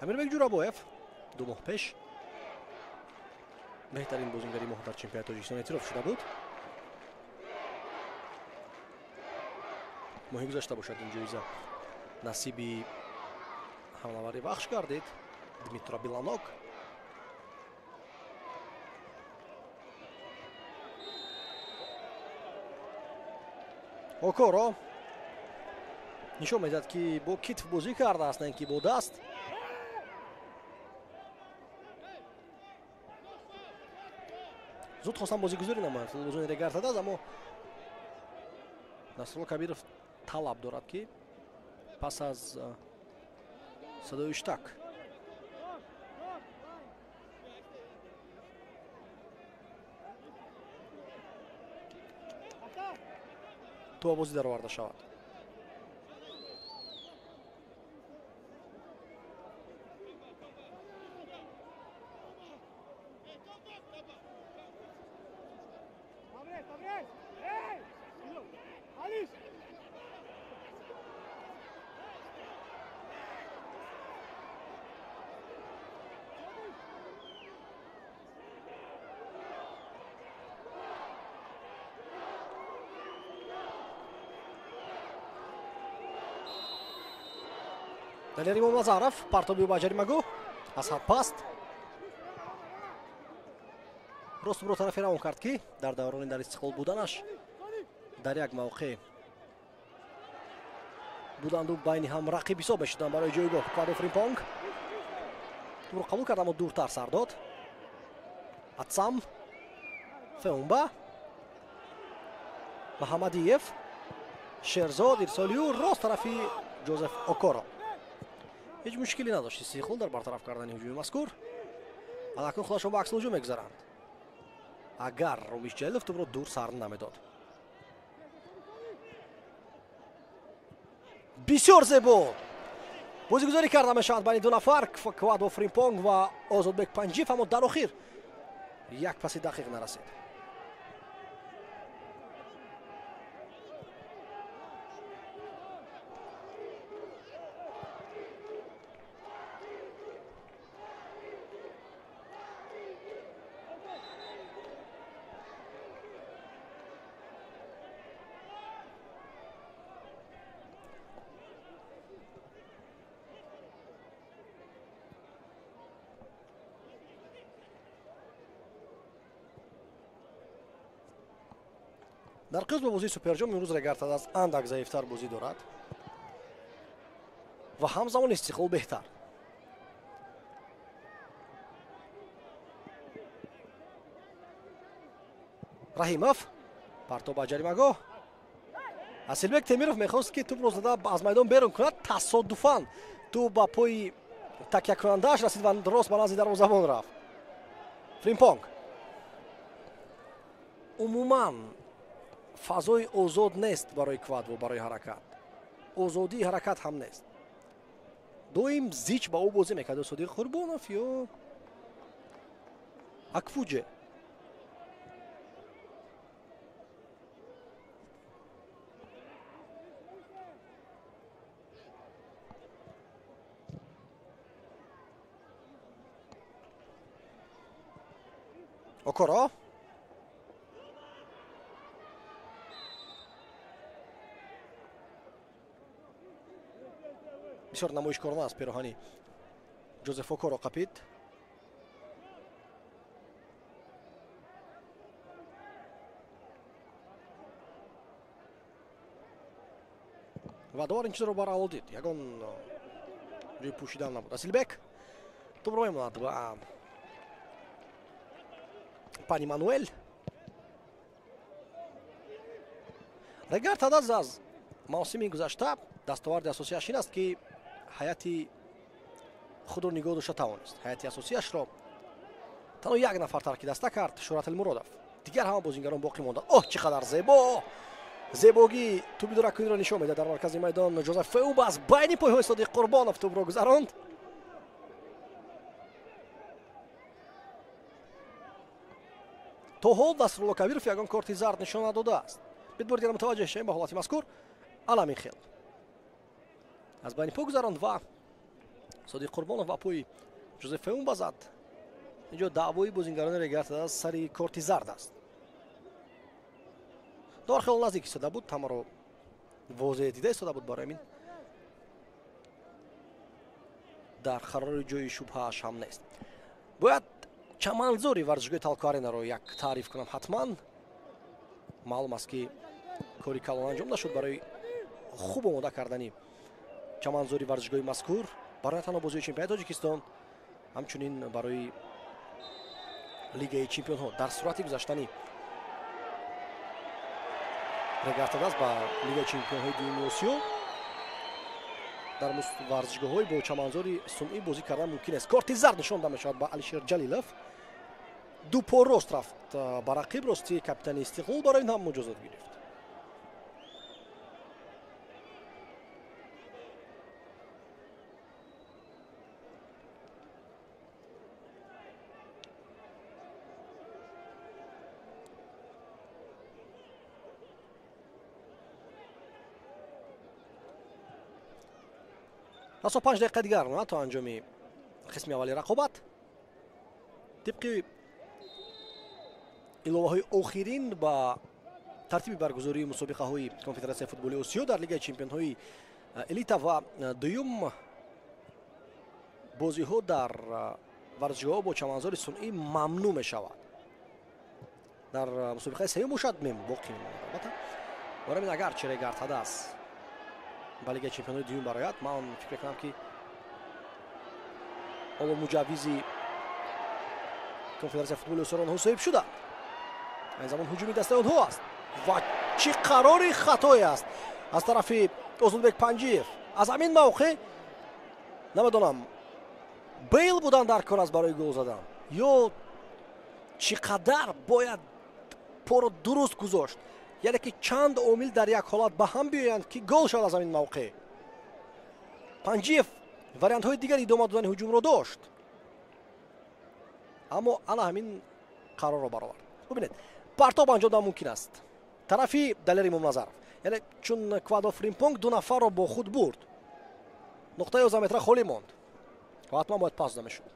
Амирбек Ҷурабоев 2 моҳ пеш беҳтарин бозингари моҳ дар чемпионати Тоҷикистон эътироф шуда буд. Моҳи гузашта бошад ин ҷоиза насиби ҳамлавари Вахш гардид, Дмитро Биланок. Окоро нишон медиҳад, ки бо китф бозӣ кардааст, на ин ки бо даст. Зуд хостам бозигузорӣ намояд футболбозони Регар-ТадАЗ, аммо Насрулло Кабиров талаб дорад, ки пас аз садои иштак тӯба бозӣ дароварда шавад. Далер Имомназаров партоби ба ҷаримагоҳ аз ҳад паст рост бро тарафи равон кард, ки дар даврони дар Истиқлол буданаш дар як мавқеъ буданду байни ҳам рақиб ҳисоб мешуданд барои ҷойгоҳ. Квадо Фримпонг тӯбро қабул кард, аммо дуртар сар дод. Атсам Феумба, Маҳамадиев, Шерзод, ирсолию рост тарафи Ҷозеф Окоро. Ҳеҷ мушкиле надошт Истиқлол дар бартараф кардани ҳуҷуми мазкур. Аллакун худашон ба аксул ҳуҷум мегузаранд, агар Румиш Ҷалилов тӯбро дур сар намедод. Бисёр зебо бозигузорӣ карда мешавад байни ду нафар, Квадо Фримпонг ва Озодбек Панҷиев, аммо дар охир як паси дақиқ нарасид. Дар қиёс бо бозии Суперҷом имрӯз Регар-ТадАЗ андак заифтар бозӣ дорад ва ҳамзамон Истиқлол беҳтар. Раҳимов партоб ба ҷаримагоҳ. Асилбек Темиров мехост, ки тӯбро зада аз майдон берун кунад. Тасодуфан тӯб ба пои такякунандааш расид ва рост ба назди дарвозабон рафт. Фримпонг. Умуман фазои озод нест барои Квадво, барои ҳаракат. Озодии ҳаракат ҳам нест. Доим зич ба ӯ бозӣ мекард Содиқ Қурбонов ё Акфуҷе. Окоро. Бисёр намоишкорона аз пироҳани Ҷозеф Окоро қапид. Ва довар ин чизро бараол дид. Ягон ҷои пӯшидан набуд. Асилбек тӯбро мемонад ба Пани Мануэл. Регар-ТадАЗ аз мавсими гузашта дастоварди асосияш ин аст, ки ҳайати худро нигоҳ дошта тавонист. Ҳайати асосияшро танҳо як нафар тарки даста кард, Шӯҳрат Элмуродов. Дигар ҳама бозингарон боқӣ монданд. Оҳ, чӣ қадар зебо! Зебогӣ тӯби дуракуниро нишон медиҳад дар маркази майдон. Ҷозеф Феуба аз байни пойҳои Содиқ Қурбонов тӯбро гузаронд. То ҳол Насрулло Кабиров ягон корти зард нишон надодааст. Бид бори дигар мутаваҷҷеҳ шавем ба ҳолати мазкур. Аламин хел аз байни по гузаронд ва Содиқ Қурбонов ба пои Ҷозеф Феумба зад. Инҷо даъвои бозингарони Регар-ТадАЗ сари корти зард аст. Довар хело наздик истода буд, ҳамаро возеҳ дида истода буд, барои ҳамин дар қарори ҷои шубҳааш ҳам нест. Бояд чаманзори варзишгоҳи Талко Аренаро як таъриф кунам ҳатман. Маълум аст, ки кори калон анҷом нашуд барои хуб омода кардани чаманзори варзишгоҳи мазкур барои на танҳо бозиҳои чемпионати Тоҷикистон, ҳамчунин барои Лигаи чемпионҳо дар сурати гузаштани Регар-ТадАЗ ба Лигаи чемпионҳои дуюми Осиё дар варзишгоҳҳои бо чаманзори сунъӣ бозӣ кардан мумкин аст. Корти зард нишон дода мешавад ба Алишер Ҷалилов. Ду по рост рафт ба рақиб, рости капитани Истиқлол барои ин ҳам муҷозот гирифт. Расо 5 дақиқа дигар монад то анҷоми қисми аввали рақобат. Тибқи иловаҳои охирин ба тартиби баргузории мусобиқаҳои Конфедератсияи футболи Осиё дар Лигаи чемпионҳои элита ва дуюм бозиҳо дар варзишгоҳҳо бо чаманзори сунъӣ мамнӯъ мешавад. Дар мусобиқаи сеюм бошад боқӣ мемонад албатта. Барои ҳамин агарчи Регар-ТадАЗ ба Лигаи чемпионҳои дуюм барояд, ман фикр мекунам ки ҳоло муҷаввизи Конфедератсияи футболи Осиёро онҳо соҳиб шуданд. Айни замон ҳуҷуми дастаи онҳо аст ва чӣ қарори хатое аст аз тарафи Озодбек Панҷиев. Аз ҳамин мавқеъ намедонам Бейл будан дар кор аст барои гол задан ё чӣ қадар бояд поро дуруст гузошт, яъне ки чанд омил дар як ҳолат ба ҳам биёянд ки гол шавад аз ҳамин мавқеъ. Панҷиев вариантҳои дигар идома додани ҳуҷумро дошт, аммо ана ҳамин қарорро баровард. Бубинед, партоб анҷом додан мумкин аст тарафи Далер Имомназаров, яъне чун Квадо Фримпонг ду нафарро бо худ бурд, нуқтаи 11 метра холӣ монд ва ҳатман бояд пас дода мешуд.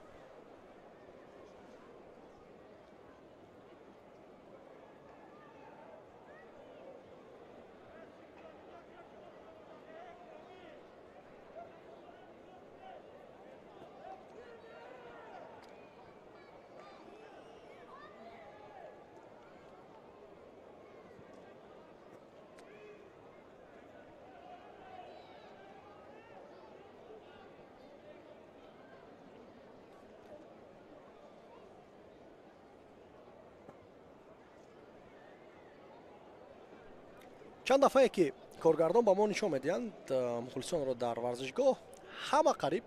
Чанд дафъае ки коргардон ба мо нишон медиҳанд мухлисонро дар варзишгоҳ, ҳама қариб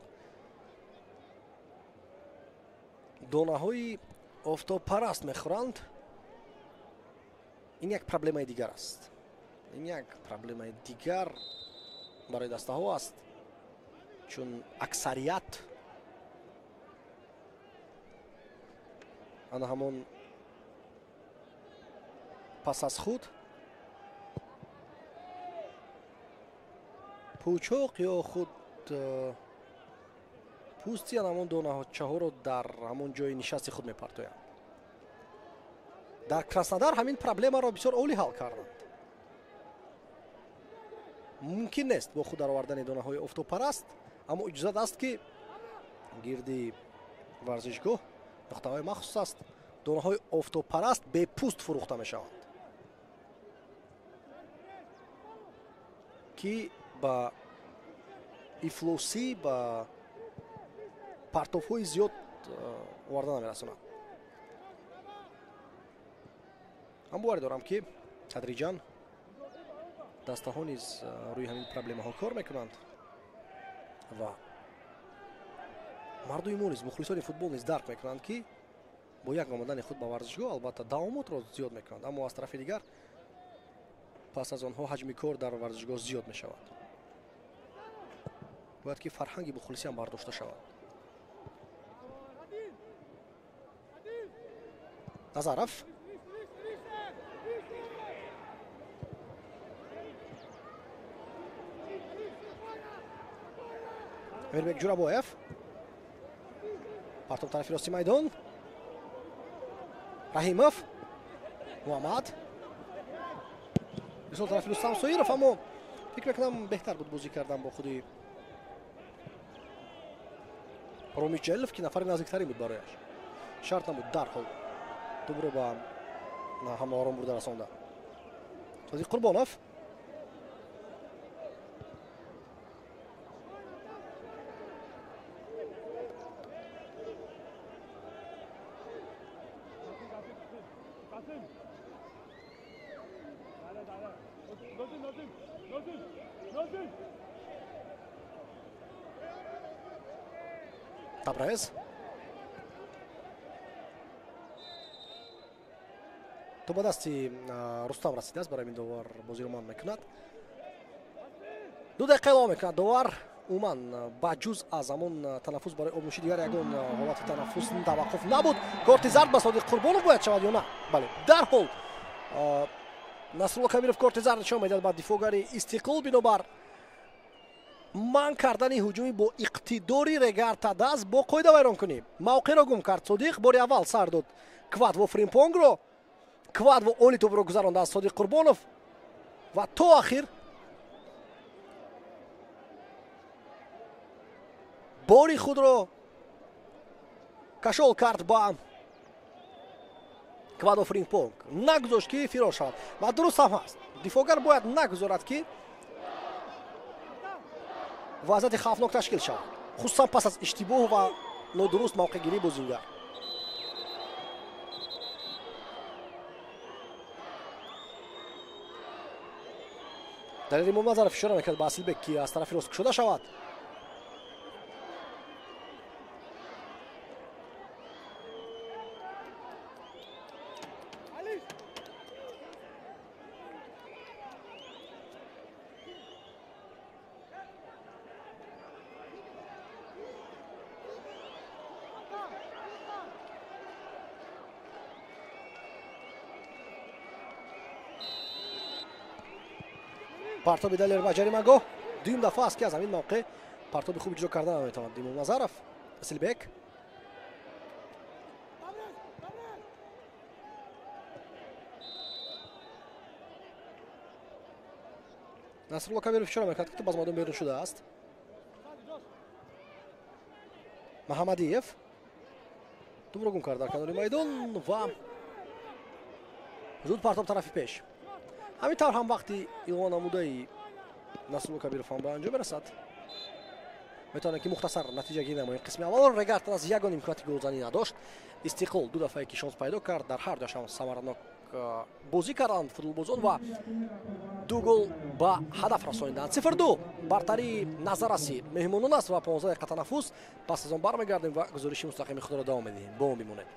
донаҳои офтобпараст мехӯранд. Ин як проблемаи дигар аст. Ин як проблемаи дигар барои дастаҳо аст, чун аксарият ана ҳамон пас аз худ пӯчоқ ё худ пӯсти ҳамон доначаҳоро дар ҳамон ҷои нишасти худ мепартоянд. Дар Краснодар ҳамин проблемаро бисёр олӣ ҳал карданд. Мумкин нест бо худ даровардани донаҳои офтобпараст, аммо иҷозат аст ки гирди варзишгоҳ нуқтаҳои махсус аст, донаҳои офтобпараст бепӯст фурӯхта мешаванд, ки ба ифлосӣ, ба партовҳои зиёд оварда намерасонад. Ман боварӣ дорам ки тадриҷан дастаҳо низ рӯи ҳамин проблемаҳо кор мекунанд ва мардуми мо низ, мухлисони футбол низ дарк мекунанд ки бо як омадани худ ба варзишгоҳ албатта давомотро зиёд мекунанд, аммо аз тарафи дигар пас аз онҳо ҳаҷми кор дар варзишгоҳ зиёд мешавад. Бояд ки фарҳанги мухлисӣ ҳам бардошта шавад. Назаров Амирбек Ҷурабоев партоб тарафи рости майдон. Раҳимов Муҳаммад мисол тарафи Рустам Соиров, аммо фикр мекунам беҳтар буд бозӣ кардан бо худи Ромиш Ҷалилов, ки нафари наздиктарин буд барояш. Шарт набуд дарҳол тӯбро ба ҳамлаорон бурда расонда. Содиқ Қурбонов Табрез. То ба дасти Рустам расидааст, барои ин довар бозиро манъ мекунад. 2 дақиқа илова мекунад довар. Умуман ба ҷуз аз ҳамон танаффус барои обнӯшӣ дигар ягон ҳолати танаффус таваққуф набуд. Корти зард ба Содиқ Қурбонов бояд шавад ё на? Бале, дарҳол Насрулло Кабиров корти зард нишон медиҳад ба дифоъгари Истиқлол бинобар манъ кардани ҳуҷуми бо иқтидори Регар Тадаз бо қоида вайронкунӣ. Мавқеъро гум кард Содиқ, бори аввал сар дод Квадво Фримпонгро. Квадво оли тӯбро гузаронда аз Содиқ Қурбонов ва то ахир бори худро кашол кард ба Квадво Фримпонг. Нагузошт ки фирор шавад ва дуруст ҳам ҳаст. Дифоъгар бояд нагузорад ки вазъияти хавфнок ташкил шавад, хусусан пас аз иштибоҳ ва нодуруст мавқеъгирии бозингар. Далер Имомназаров ишора мекард ба Асилбек, ки аз тарафи рост кушода шавад. Партоби Далер ба ҷаримагоҳ. Дуюм дафъа аст, ки аз ҳамин мавқеъ партоби хуб иҷро карда наметавонад Имомназаров. Асилбек. Насрулло Кабиров ишора мекард, ки аз майдон берун шудааст. Маҳамадиев тӯбро гум кард дар канори майдон ва зуд партоб тарафи пеш. Ҳамин тавр ҳам вақти илова намудаи Насрулло Кабиров ҳам ба анҷом мерасад. Метавонем ки мухтасар натиҷагирӣ намоем. Қисми аввалро Регар Тадаз ягон имконияти голзанӣ надошт. Истиқлол ду дафъае ки шонс пайдо кард, дар ҳар дуяш ҳам самаранок бозӣ карданд футболбозон ва 2 гол ба ҳадаф расониданд. 0-2 бартарии назарраси меҳмонон аст ва 15 дақиқа танаффус. Пас аз он бармегардем ва гузориши мустақими худро давом медиҳем. Бо мо бимонед.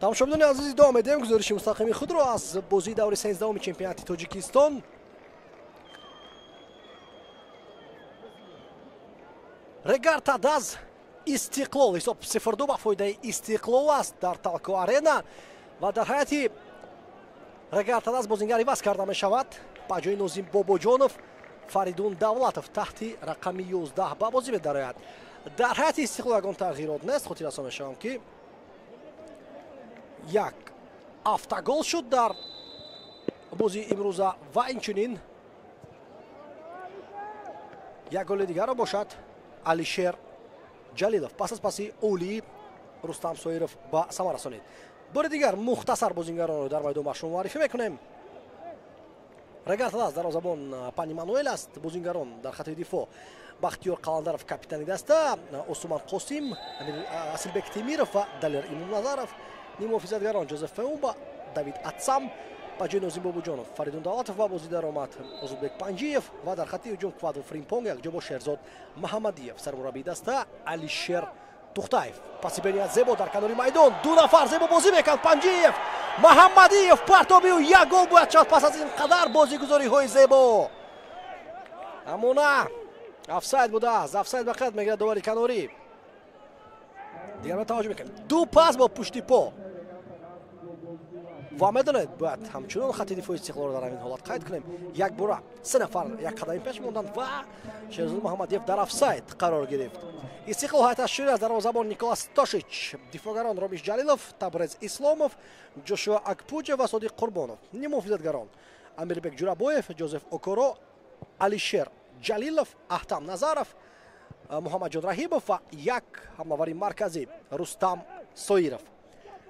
Тамошобинони азиз, идома медиҳем гузориши мустақими худро аз бозии даври 13-уми чемпионати Тоҷикистон. Регар Тадаз Истиқлол, ҳисоб 0-2 ба фоидаи Истиқлол аст дар Талко Арена ва дар ҳайати Регар Тадаз бозингар иваз карда мешавад. Ба ҷои Нозим Бобоҷонов Фаридун Давлатов таҳти рақами 11 ба бозӣ медарояд. Дар ҳайати Истиқлол ягон тағйирот нест. Хотиррасон мешавам, ки як автогол шуд дар бозии имрӯза ва инчунин як голи дигарро бошад Алишер Ҷалилов пас аз паси олии Рустам Соиров ба самар расонид. Бори дигар мухтасар бозингаронро дар майдон ба шумо муаррифӣ мекунем. Регар Тадаз дарвозабон Пани Мануэл аст. Бозингарон дар хати дифоъ Бахтиёр Қаландаров капитани даста, Осуман Қосим, Асилбек Темиров ва Далер Имомназаров. Ниммуҳофизатгарон Ҷозеф Феумба, Давид Атсам, ба ҷои Нозим Бобоҷонов Фаридун Давлатов ба бозӣ даромад, Озодбек Панҷиев ва дар хати ҳуҷум Квадо Фримпонг якҷо бо Шерзод Маҳаммадиев. Сармураббии даста Алишер Тухтаев. Паси бениҳоят зебо дар канори майдон, ду нафар зебо бозӣ мекард. Панҷиев, Маҳаммадиев партобиу як гол бояд шавад пас аз ин қадар бозигузориҳои зебо. Аммо на, офсайд будааст. Офсайд ба қайд мегирад довари канорӣ. Дигар таваҷҷӯҳ мекунем. Ду пас бо пушти по. Ва медонед, бояд ҳамчунон хати дифои Истиқлолро дар ҳамин ҳолат қайд кунем. Як бора се нафар як қадами пеш монданд ва Шерзод Муҳаммадиев дар офсайд қарор гирифт. Истиқлол ҳайаташ шуд аз дарвозабон Николас Тошич, дифоъгарон Ромиш Ҷалилов, Табрез Исломов, Ҷошуа Акпуҷа ва Содиқ Қурбонов. Ниммуҳофизатгарон Амирбек Ҷурабоев, Ҷозеф Окоро, Алишер Ҷалилов, Аҳтам Назаров, Муҳаммадҷон Раҳимов ва як ҳамлавари марказӣ Рустам Соиров.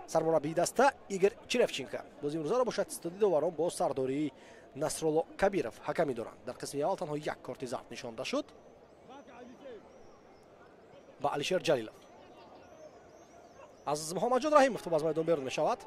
Сармураббии даста Игор Черевченко. Бозии имрӯзаро бошад студии доварон бо сардории Насрулло Кабиров ҳакамӣ доранд. Дар қисми аввал танҳо як корти зард нишонда шуд ба Алишер Ҷалилов. Аз Муҳаммадҷон Раҳимов тӯб аз майдон берун мешавад.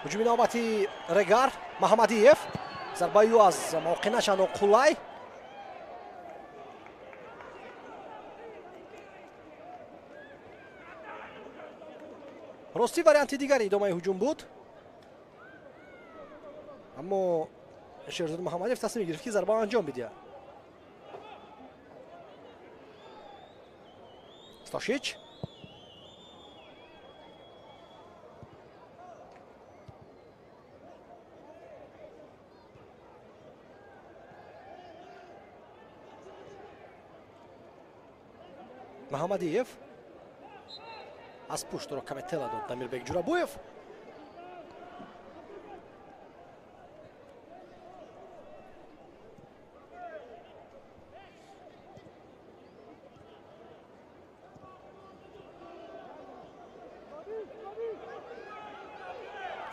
Ҳуҷуми навбати Регар, Маҳаммадиев, зарбаи ӯ аз мавқеъ начандон қулай. Ростӣ варианти дигари идомаи ҳуҷум буд, аммо Шерзод Муҳаммадиев тасмим гирифт, ки зарбаро анҷом бидиҳад. Стошич Маҳаммадиев аз пуштро каме тела дод Дамирбек Ҷурабоев.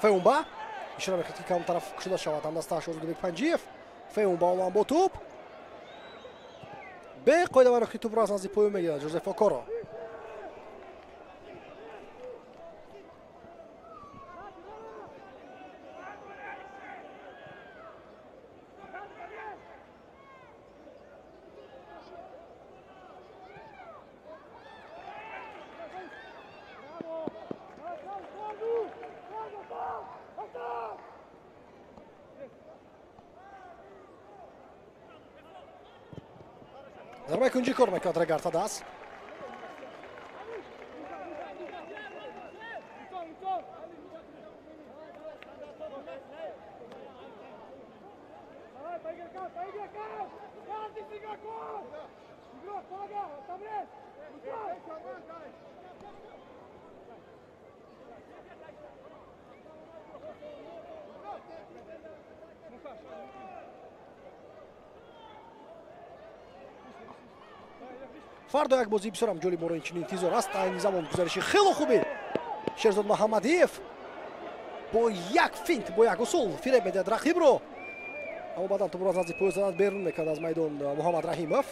Феумба ишора мекард, ки кадом тараф кушода шавад ҳамдастааш Озодбек Панҷиев. Феумба омад бо тӯб. Беқоида тӯпро аз назди поё мегирад Жозеф Окоро. Зарбаи кунҷӣ кор мекунад Регар Тадаз. Фардо як бозии бисёрам ҷолиб моро инчунин интизор аст. Айни замон гузариши хело хуби Шерзод Муҳаммадиев бо як финт, бо як усул фиреб медиҳад рақибро, аммо баъдан тӯбро аз назди поё занад, берун мекунад аз майдон Муҳаммад Раҳимов.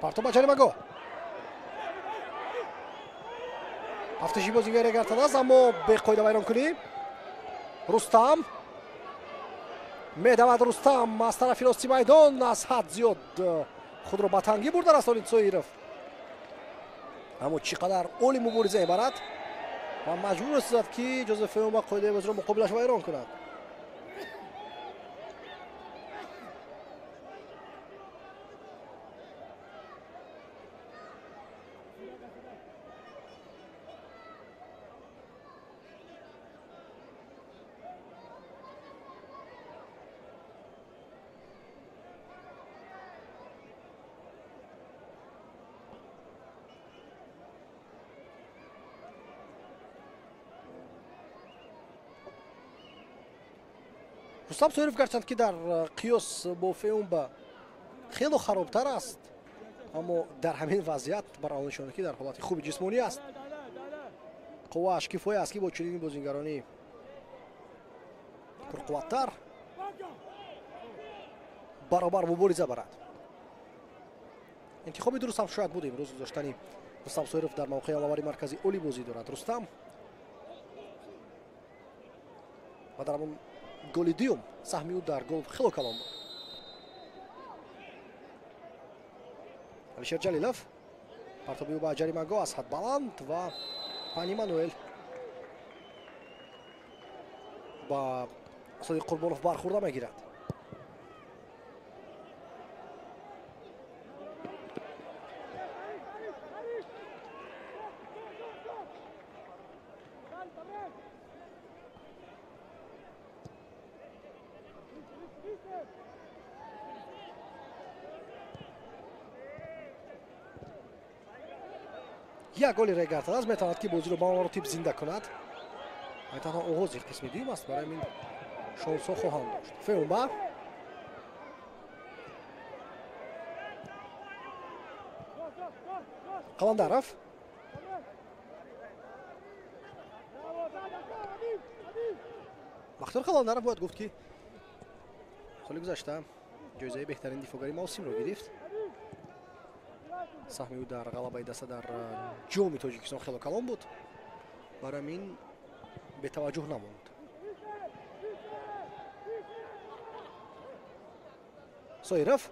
Партоб ба ҷаримагоҳ. Ҳафташи бозигари Регар Тадаз, аммо беқоида вайронкунӣ. Рустам медавад. Рустам аз тарафи рости майдон аз ҳад зиёд худро ба тангӣ бурда расонид Соиров, аммо чӣ қадар оли мубориза мебарад ва маҷбур месозад, ки Ҷозеф Феумба қоидаи бозиро муқобилаш вайрон кунад. Рустам Соиров гарчанд ки дар қиёс бо Феумба хело харобтар аст, аммо дар ҳамин вазъият бар он нишона ки дар ҳолати хуби ҷисмонӣ аст, қуввааш кифоя аст, ки бо чунин бозингарони пурқувваттар баробар мубориза барад. Интихоби дуруст ҳам шояд буд имрӯз гузоштани Рустам Соиров дар мавқеи алавари маркази оли бозӣ дорад Рустам ва дар ҳамон голи дуюм саҳми ӯ дар гол хело калон буд. Алишер Ҷалилов партоби ӯ ба ҷаримагоҳ аз ҳад баланд ва Пани Мануэл ба Содиқ Қурбонов бархӯрда мегирад. Як голи Регар Тадаз метавонад, ки бозиро ба маротиб зинда кунад. Танҳо оғози қисми дуюм аст, барои ҳамин шонсҳо хоҳанд дошт. Феумба Қаландаров Бахтиёр Қаландаров бояд гуфт, ки соли гузашта ҷоизаи беҳтарин дифоъгари мавсимро гирифт. Саҳми ӯ дар ғалабаи даста дар ҷоми Тоҷикистон хело калон буд, барои ҳамин бетаваҷҷӯҳ намонд. Соиров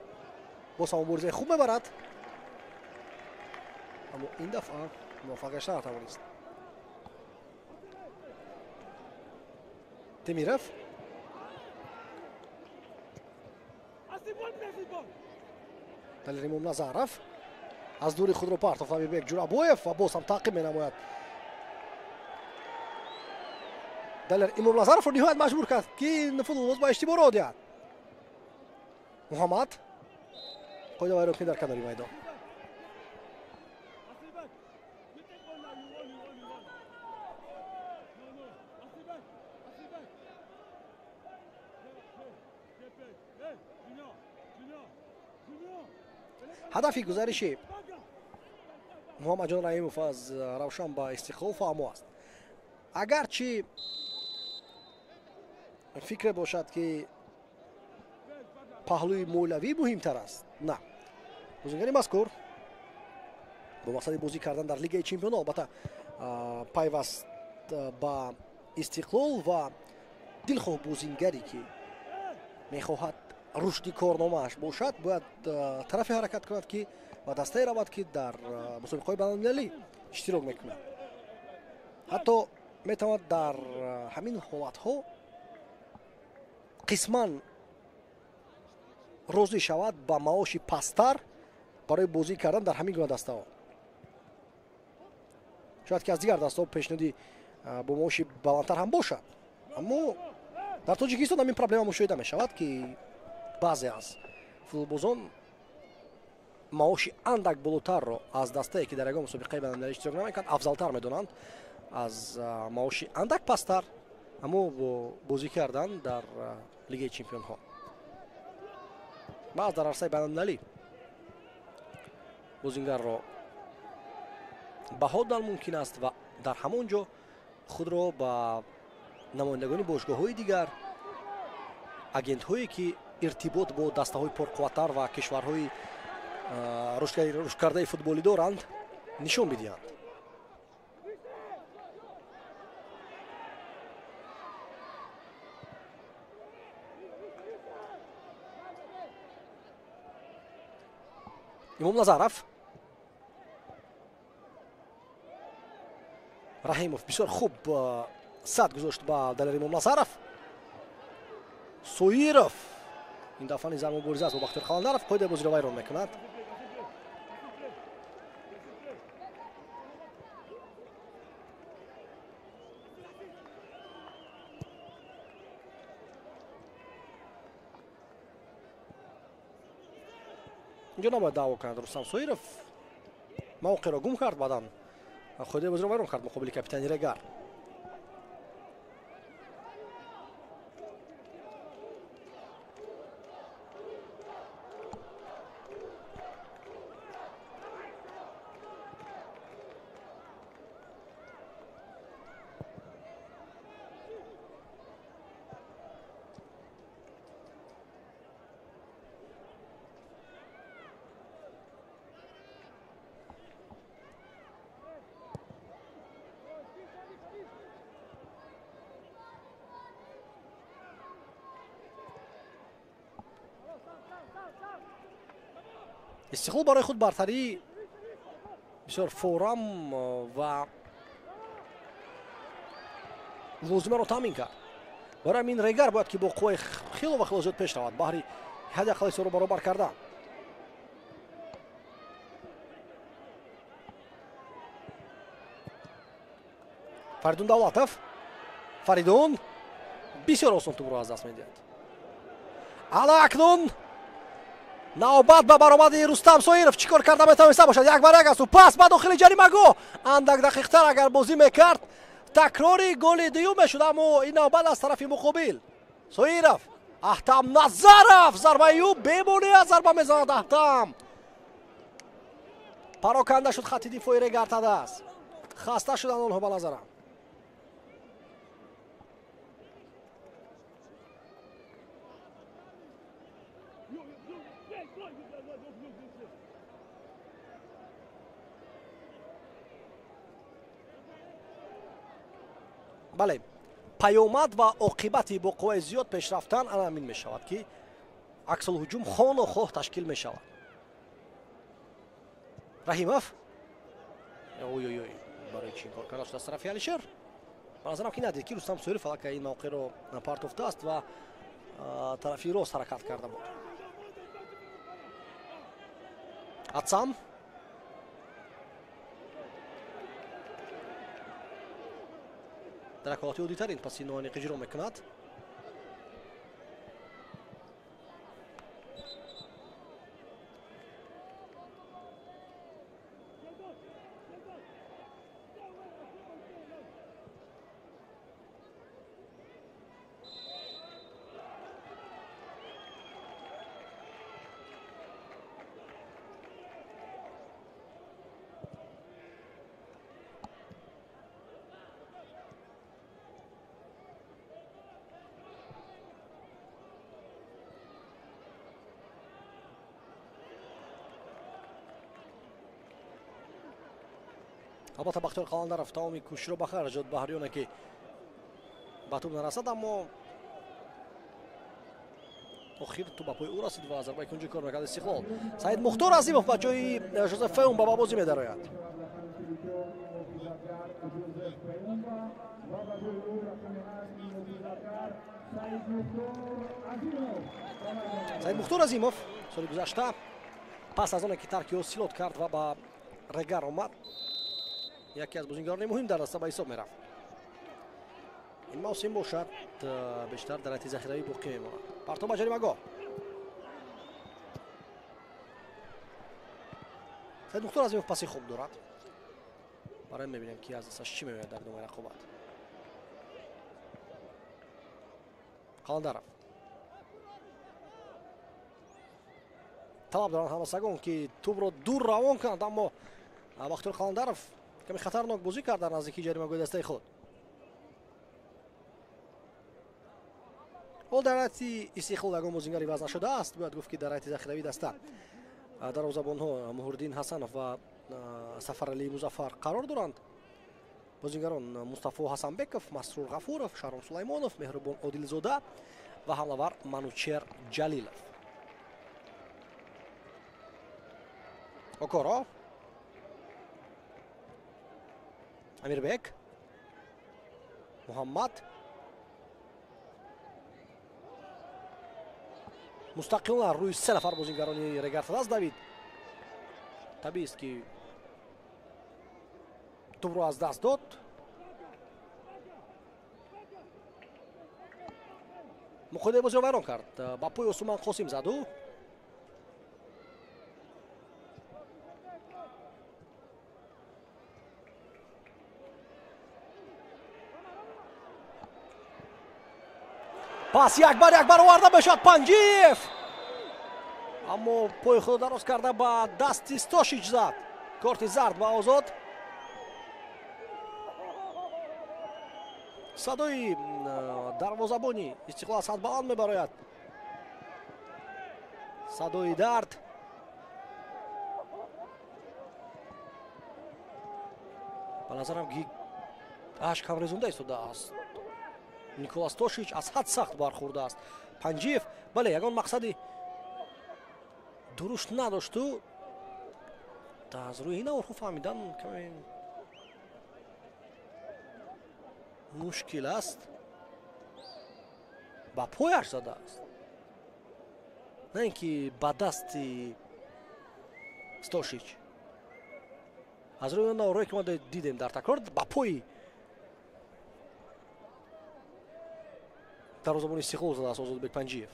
боз ҳам муборизаи хуб мебарад, аммо ин дафъа муваффақ гашта натавонист. Темиров Далер Имомназаров аз дури худро партофт Амирбек Ҷурабоев ва боз ҳам таъқиб менамояд. Далер Имомназаровро ниҳоят маҷбур кард, ки футболбоз ба иштибоҳ роҳ диҳад. Муҳаммад қоида вайронкунӣ дар канори майдон. Ҳадафи гузариши Муҳаммадҷон Раҳимов аз Равшан ба Истиқлол фаҳмо аст. Агарчи фикре бошад, ки паҳлӯи молиявӣ муҳимтар аст, на. Бозингари мазкур бо мақсади бозӣ кардан дар Лигаи чемпионҳо албатта пайваст ба Истиқлол ва дилхоҳ бозингаре, ки мехоҳад рушди корномааш бошад, бояд тарафе ҳаракат кунад, ки ба дастае равад, ки дар мусобиқаҳои байналмилалӣ иштирок мекунад. Ҳатто метавонад дар ҳамин ҳолатҳо қисман розӣ шавад ба маоши пасттар барои бозӣ кардан дар ҳамин гуна дастаҳо. Шояд ки аз дигар дастаҳо пешниҳоди бо маоши баландтар ҳам бошад, аммо дар Тоҷикистон ҳамин проблема мушоҳида мешавад, ки баъзе аз футболбозон маоши андак болотарро аз дастае, ки дар ягон мусобиқаи байналмилалӣ иштирок намекунад, афзалтар медонанд аз маоши андак пасттар, аммо бо бозӣ кардан дар Лигаи чемпионҳо. Баъз дар арсаи байналмилалӣ бозингарро баҳо додан мумкин аст ва дар ҳамон ҷо худро ба намояндагони бошгоҳҳои дигар, агентҳое, ки иртибот бо дастаҳои пурқувваттар ва кишварҳои рушдкардаи футболӣ доранд, нишон бидиҳанд. Имом Назаров, Раҳимов бисёр хуб сад гузошт ба Далер Имом Назаров. Соиров ин дафъа низ мубориза аст бо Бахтиёр Қаландаров, қоидаи бозиро вайрон мекунад. Инҷо набояд даъво кунад Рустам Соиров, мавқеъро гум кард, баъдан қоидаи бозиро вайрон кард муқобили капитани Регар. Истиқлол барои худ бартарии бисёр форам ва лозимаро таъмин кард. Барои ҳамин Регар бояд ки бо қувваи хело ва хело зиёд пеш равад баҳри ҳадди аққали ҳисобро баробар кардан. Фаридун Давлатов, Фаридун бисёр осон тӯбро аз даст медиҳад. Ала акнун навбат ба баромади Рустам Соиров. Чӣ кор карда метавониста бошад? Як бар як аст ӯ, пас ба дохили ҷаримагоҳ. Андак дақиқтар агар бозӣ мекард, такрори голи дуюм мешуд, аммо ин навбат аз тарафи муқобил. Соиров, Аҳтам Назаров, зарбаи ӯ бемонеа зарба мезанад Аҳтам. Пароканда шуд хатти дифои Регар Тадаз. Хаста шуданд онҳо ба назарам. Бале, паёмад ва оқибати бо қувваи зиёд пеш рафтан ана ҳамин мешавад, ки аксулҳуҷум хону хоҳ ташкил мешавад. Раҳимов, ой-ой-ой, барои чӣ ин кор карда шуд аз тарафи Алишер? Ба назарам ки надид, ки Рустам Соиров аллакай ин мавқеъро партофтааст ва тарафи рост ҳаракат карда буд. Атсам дар як ҳолати оддитарин паси ноаниқ иҷро мекунад. Албатта, Бахтиёр Қаландаров тамоми кӯшишро ба харҷ дод баҳри оне ки ба тӯб нарасад, аммо охир тӯб ба пои ӯ расид ва зарбаи кунҷи кор мекард Истиқлол. Саид Мухтор Азимов ба ҷои Жозеф Феумба ба бозӣ медарояд. Саид Мухтор Азимов соли гузашта пас аз оне ки тарки осилот кард ва ба Регар омад, яке аз бозингарони муҳим дар даста ба ҳисоб мерафт. Ин мавсим бошад, бештар дар ҳайати захиравӣ боқӣ мемонад. Партоб ба ҷаримагоҳ. Саид Мухтор Азимов паси хуб дорад. Барои мебинем, ки аз дасташ чӣ меояд дар идомаи рақобат. Қаландаров. Талаб доранд ҳамасагон, ки тӯбро дур равон кунанд, аммо Бахтиёр Қаландаров каме хатарнок бозӣ кард дар наздикии ҷаримагоҳи дастаи худ. Ҳол дар ҳайати Истиқлол ягон бозингар иваз нашудааст. Бояд гуфт, ки дар ҳайати захиравии даста дарвозабонҳо Муҳурдин Ҳасанов ва Сафаралӣ Музаффар қарор доранд. Бозингарон Мустафо Ҳасанбеков, Масрур Ғафуров, Шаҳром Сулаймонов, Меҳрубон Одилзода ва ҳамлавар Манучер Ҷалилов. Окоро, Амирбек, Муҳаммад мустақилона рӯи се нафар бозингарони Регар ТАДАЗ давид. Табиист, ки тӯбро аз даст дод. Муқоидаи бозиро вайрон кард. Ба пои Осуман Қосим заду. Пас як бар як бароварда мешавад Панҷиев, аммо пои худро дароз карда ба дасти Стошич зад. Корти зард ба Озод. Садои дарвозабони Истиқлол аз ҳад баланд мебарояд. Садои дард. Ба назарам, ки ашк ҳам резонда истодааст. Николас Тошич аз ҳад сахт бархӯрдааст. Панҷиев, бале, ягон мақсади дурушт надошту аз рӯи ин аворхо фаҳмидан каме мушкил аст. Ба пояш задааст, на ин ки ба дасти Стошич. Аз рӯи он наворҳое, ки мо дидем дар такрор, ба пои дарвозабони Истиқлол задааст Озодбек Панҷиев.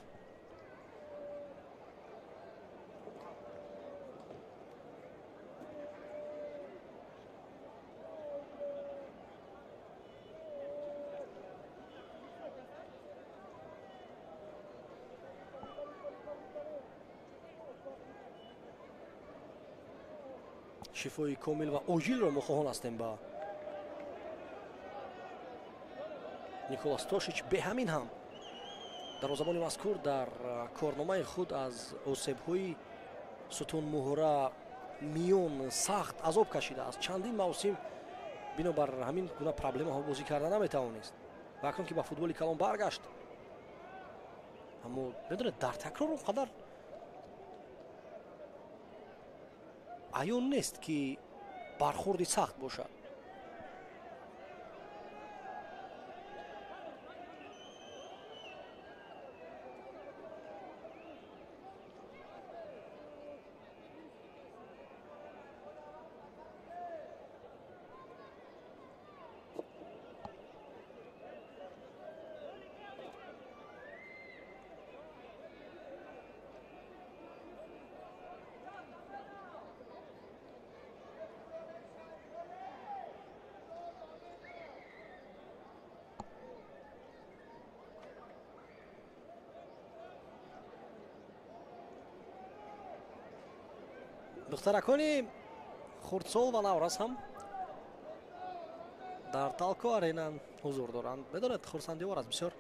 Шифои комил ва оҷилро мо хоҳон ҳастем ба Николас Тошич. Беҳамин ҳам дарвозабони мазкур дар корномаи худ аз осебҳои сутунмуҳра, миён сахт азоб кашидааст. Чандин мавсим бинобар ҳамин гуна проблемаҳо бозӣ карда наметавонист ва акнун ки ба футболи калон баргашт, аммо медонед, дар такрор он қадар аён нест, ки бархӯрди сахт бошад. Духтаракони хурдсол ва наврас ҳам дар Талко Арена ҳузур доранд. Медонед, хурсандиовар аст бисёр,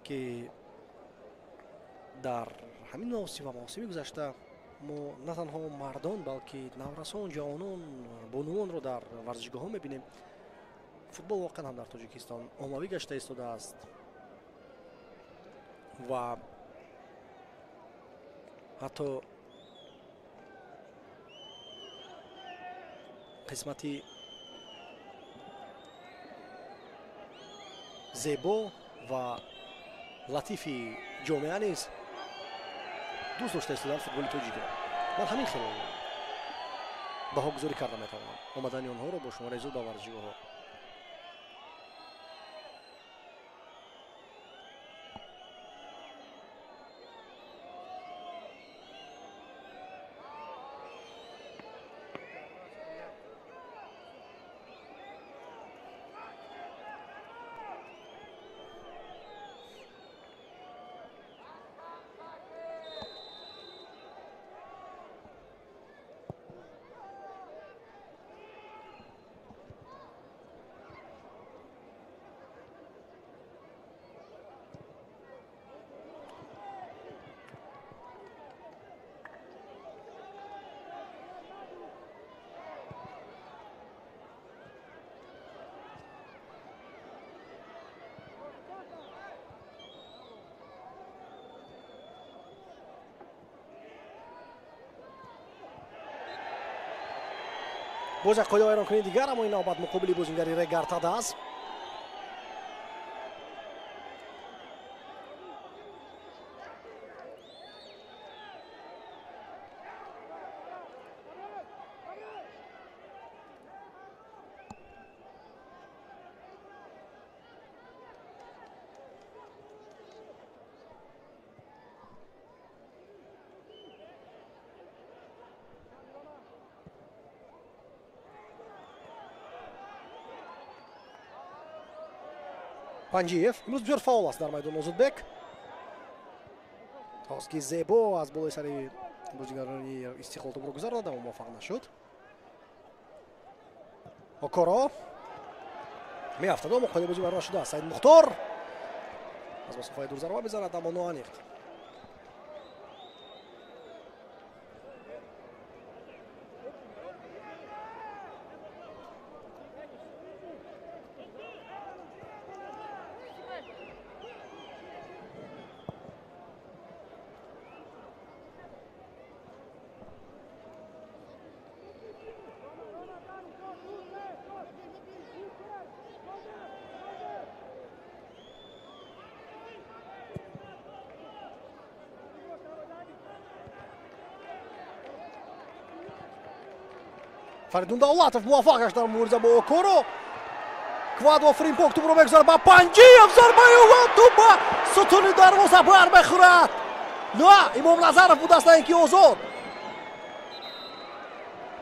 ки дар ҳамин мавсим ва мавсими гузашта Мо на танҳо мардон, балки наврасон, ҷавонон, бонувонро дар варзишгоҳҳо мебинем. Футбол воқеан ҳам дар Тоҷикистон оммавӣ гашта истодааст ва ҳатто қисмати зебо ва латифи ҷомеа низ дӯст дошта истодаанд футболи тоҷикро. Ман ҳамин хел баҳогузорӣ карда метавонам омадани онҳоро бо шумораи зуд ба варзишгоҳҳо. Боз як қоида вайронкунии дигар, аммо ин навбат муқобили бозингари Регар Тадаз. Панҷиев имрӯз бисёр фаъол аст дар майдон. Озодбек хост ки зебо аз болои сари бозигарони Истиқлол тӯбро гузаронад, аммо муваффақ нашуд. Окоро меафтад, аммо қоидаи бозӣ вайрон нашудааст. Саид Мухтор аз масофаи дур зарба мезанад, аммо ноаниқ. Фаридун Давлатов муваффақ гашт дар мубориза бо Окоро. Квадо Фримпонг тӯбро мегузарад ба Панҷиев, зарбаи ӯ тӯб ба сутуни дарвоза бармехӯрад. На, Имомназаров будааст, на ин ки Озод.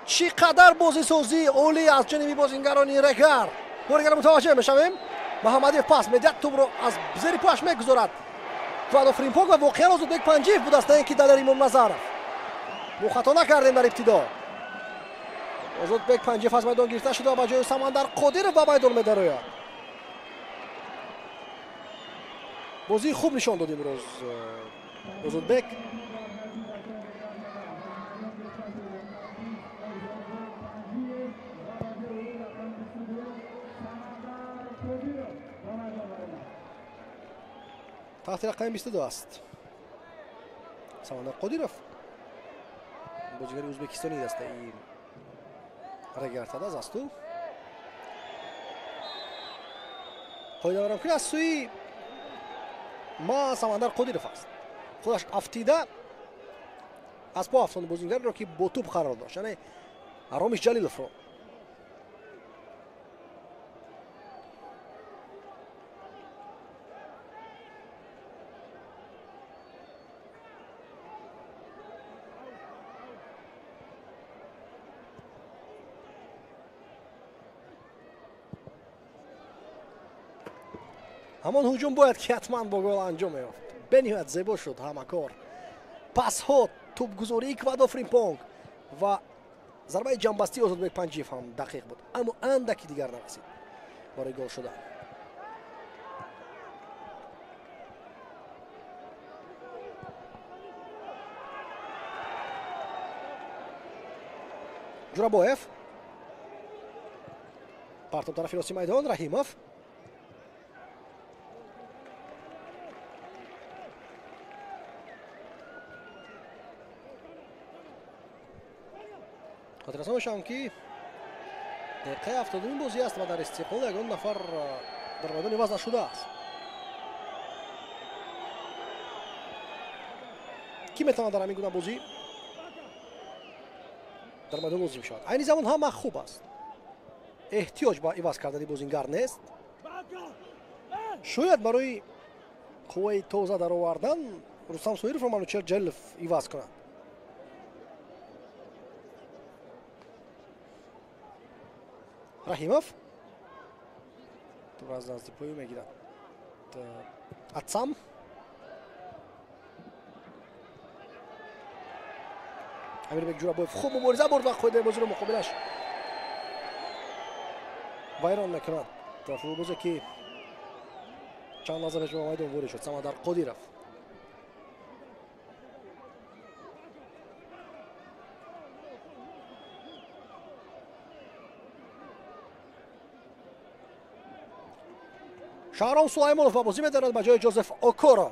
Чӣ қадар бозисозии олӣ аз ҷониби бозингарони Регар. Боригар мутаваҷҷеҳ мешавем. Муҳаммадиев пас медиҳад, тӯбро аз зери пояш мегузорад Квадо Фримпонг ва воқеан Озодбек Панҷиев будааст, на ин ки Далер Имомназаров. Мо хато накардем дар ибтидо. Озодбек Панҷиев аз майдон гирифта шуда ва ба ҷои Самандар Қодиров ба майдон медарояд. Бозии хуб нишон дод имрӯз Озодбек. Таҳти рақами 22 аст Самандар Қодиров, бозигари ӯзбекистонӣ дастаи Регар Тадаз аст. Ӯ қоидавайронкунӣ аз сӯи ма Самандар Қодиров аст. Худаш афтида аз по афтонд бозингареро, ки бо тӯб қарор дошт, яъне Ромиш Ҷалиловро. Ҳамон ҳуҷум бояд ки ҳатман бо гол анҷом меёфт. Бениҳоят зебо шуд ҳама кор. Пасҳо, тӯбгузории Квадо Фримпонг ва зарбаи ҷамбастии Озодбек Панҷиев ҳам дақиқ буд, аммо андаки дигар нарасид барои гол шудан. Ҷурабоев партоб тарафи рости майдон. Раҳимов хотиррасон мешавам, ки дақиқаи 70-уми бозӣ аст ва дар Истиқлол ягон нафар дар майдон иваз нашудааст. Кӣ метавонад дар ҳамин гуна бозӣ дар майдон лозим шавад? Айни замон ҳама хуб аст, эҳтиёҷ ба иваз кардани бозингар нест. Шояд барои қувваи тоза даровардан Рустам Соировро Манучер Ҷалилов иваз кунад. Раҳимов тур аз назди пою мегирад. Атсам Амирбек Ҷурабоев хуб мубориза бурд ва қоидаи бозиро муқобилаш вайрон мекунад. Футболбозе ки чанд лаҳза пеш ба майдон ворид шуд, Самандар Қодиров. Шаҳром Сулаймонов ба бозӣ медарад ба ҷои Ҷозеф Окоро.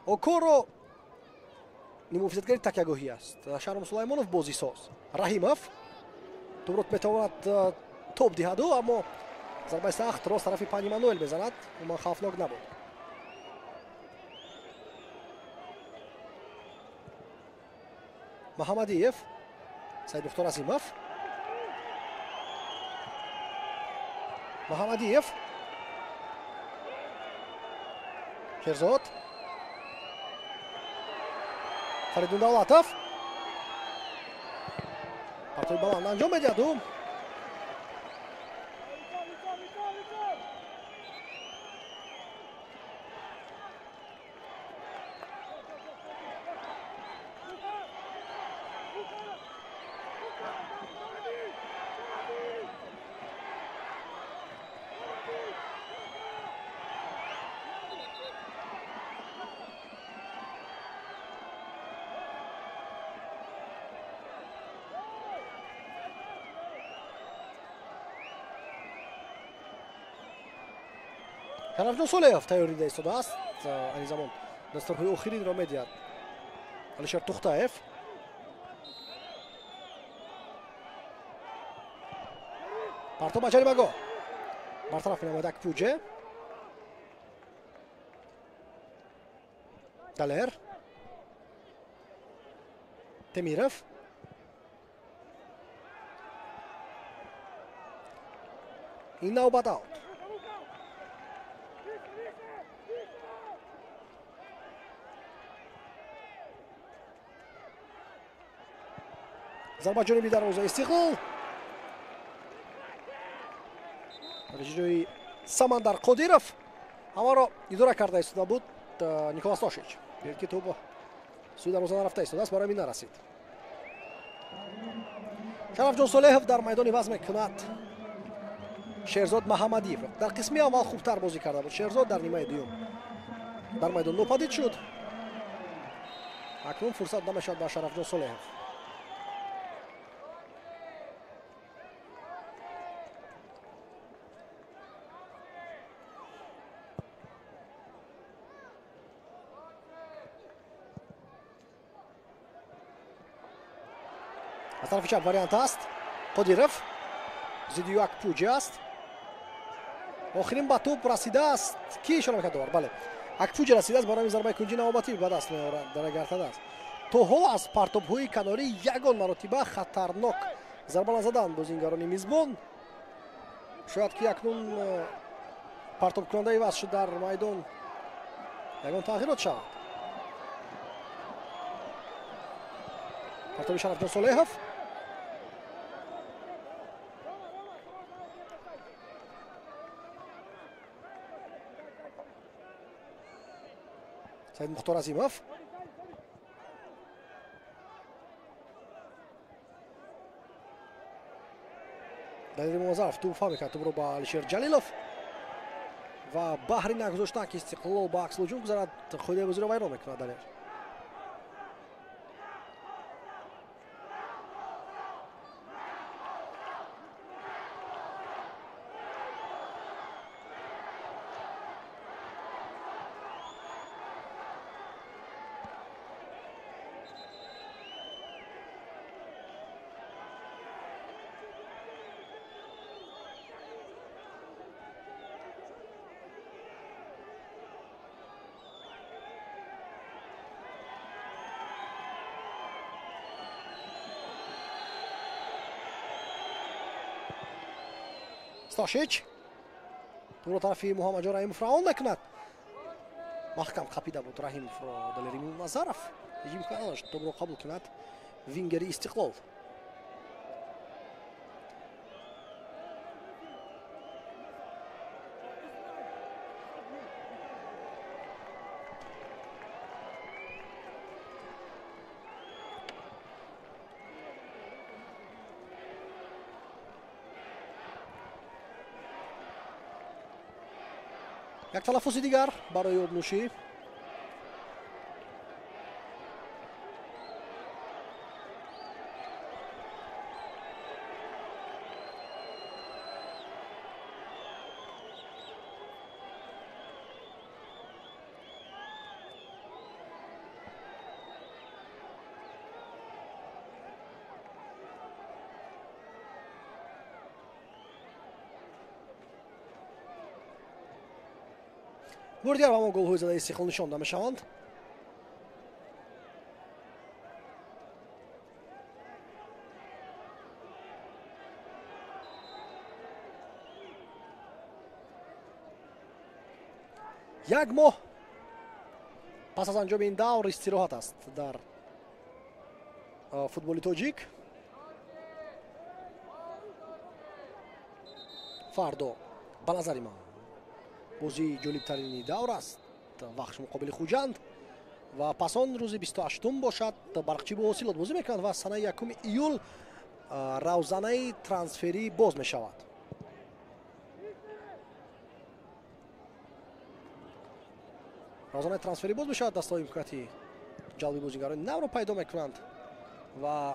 Окоро нимуфизатгари такягоҳӣ аст. Шаҳром Сулаймонов бозисоз. Раҳимов тӯбро метавонад тоб диҳаду, аммо зарбаи сахт рост тарафи Пани Мануэл мезанад. Умуман хавфнок набуд. Маҳамадиев, Саидмухтор Азимов. Маҳамадиев, Шерзод, Фаридун Давлатов партои баланд анҷом медиҳаду Шарафҷон Солеҳов тайёр дида истодааст. Айни замон дастурҳои охиринро медиҳад Алишер Тухтаев. Партоб ба ҷаримагоҳ бартараф менамояд Акпуҷе. Далер Темиров ин навбат аут. Зарба ҷониби дарвозаи Истиқлол. Дар иҷрои Самандар Қодиров ҳамаро идора карда истода буд Николас Тошич. Ки тӯб сӯи дарвоза нарафта истодааст, барои ҳамин нарасид. Шарафҷон Солеҳов дар майдон иваз мекунад Шерзод Маҳамадиевро. Дар қисми аввал хубтар бозӣ карда буд Шерзод, дар нимаи дуюм дар майдон нопадид шуд. Акнун фурсат намешавад ба Шарафҷон Солеҳов. Аз тарафи чап вариант аст. Қодиров зидди Акпуҷи аст. Охирин ба тӯб расидааст. Ки ишора мекард довар? Бале, Акпуҷи расидааст, барои ҳамин зарбаи кунҷӣ навобатӣ ба даст меорад. Дарагартадааст. То ҳол аз партобҳои канорӣ ягон маротиба хатарнок зарба назаданд бозингарони мизбон. Шояд ки акнун партобкунанда иваз шуд дар майдон, ягон тағйирот шавад. Партоби Шарафҷон Солеҳов. Саид Мухтор Азимов. Далер Имомназаров туҳфа мекунад тӯбро ба Алишер Ҷалилов ва баҳри нагузоштан, ки Истиқлол ба аксил ҳуҷум гузарад, қоидаи бозиро вайрон мекунад Далер. Стошич тӯбро тарафи Муҳаммадҷон Раҳимов равон мекунад. Маҳкам қапида буд Раҳимовро Далер Имомназаров. Ҳеҷ имкон надошт тӯбро қабул кунад вингери Истиқлол. Як талаффузи дигар барои обнӯшӣ. Бори дигар ба мо голҳои задаи Истиқлол нишон мешаванд. Як моҳ пас аз анҷоми ин давр истироҳат аст дар футболи тоҷик. Фардо ба назари ман бозии ҷолибтарини давр аст. Вахш муқобили Хуҷанд ва пас он рӯзи 28 бошад Барқчӣ бо Ҳосилот бозӣ мекунад ва санаи 1 июл равзанаи трансферӣ боз мешавад. Равзанаи трансферӣ боз мешавад, дастҳои имконияти ҷалби бозигарони навро пайдо мекунанд ва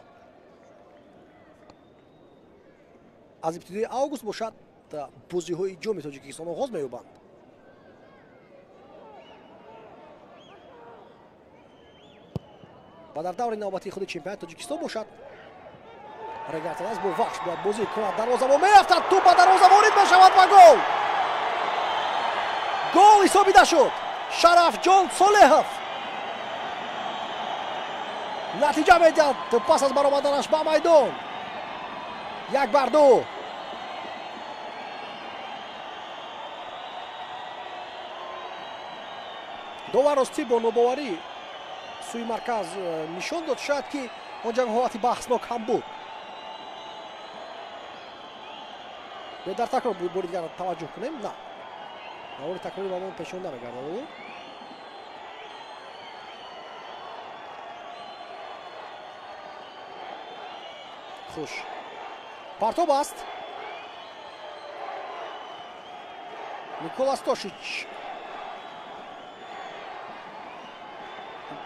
аз ибтидои август бошад бозиҳои ҷоми Тоҷикистон оғоз меёбанд. Ва дар даври навбатии худи чемпионати Тоҷикистон бошад Регар-ТадАЗ бо Вахш бояд бозӣ кунад. Дарвозабон меафтад, тӯп ба дарвоза ворид мешавад ва гол! Гол ҳисобида шуд. Шарафҷон Солеҳов натиҷа медиҳад пас аз баромаданаш ба майдон. 1-2. Довар ростӣ бо нобоварӣ сӯи марказ нишон дод, шояд ки он ҷанг ҳолати баҳснок ҳам буд. Дар такрор бори дигар таваҷҷӯҳ кунем. На, навори такрорӣ ба мо пешон намегардад. Хуш партоб аст. Никола Стошич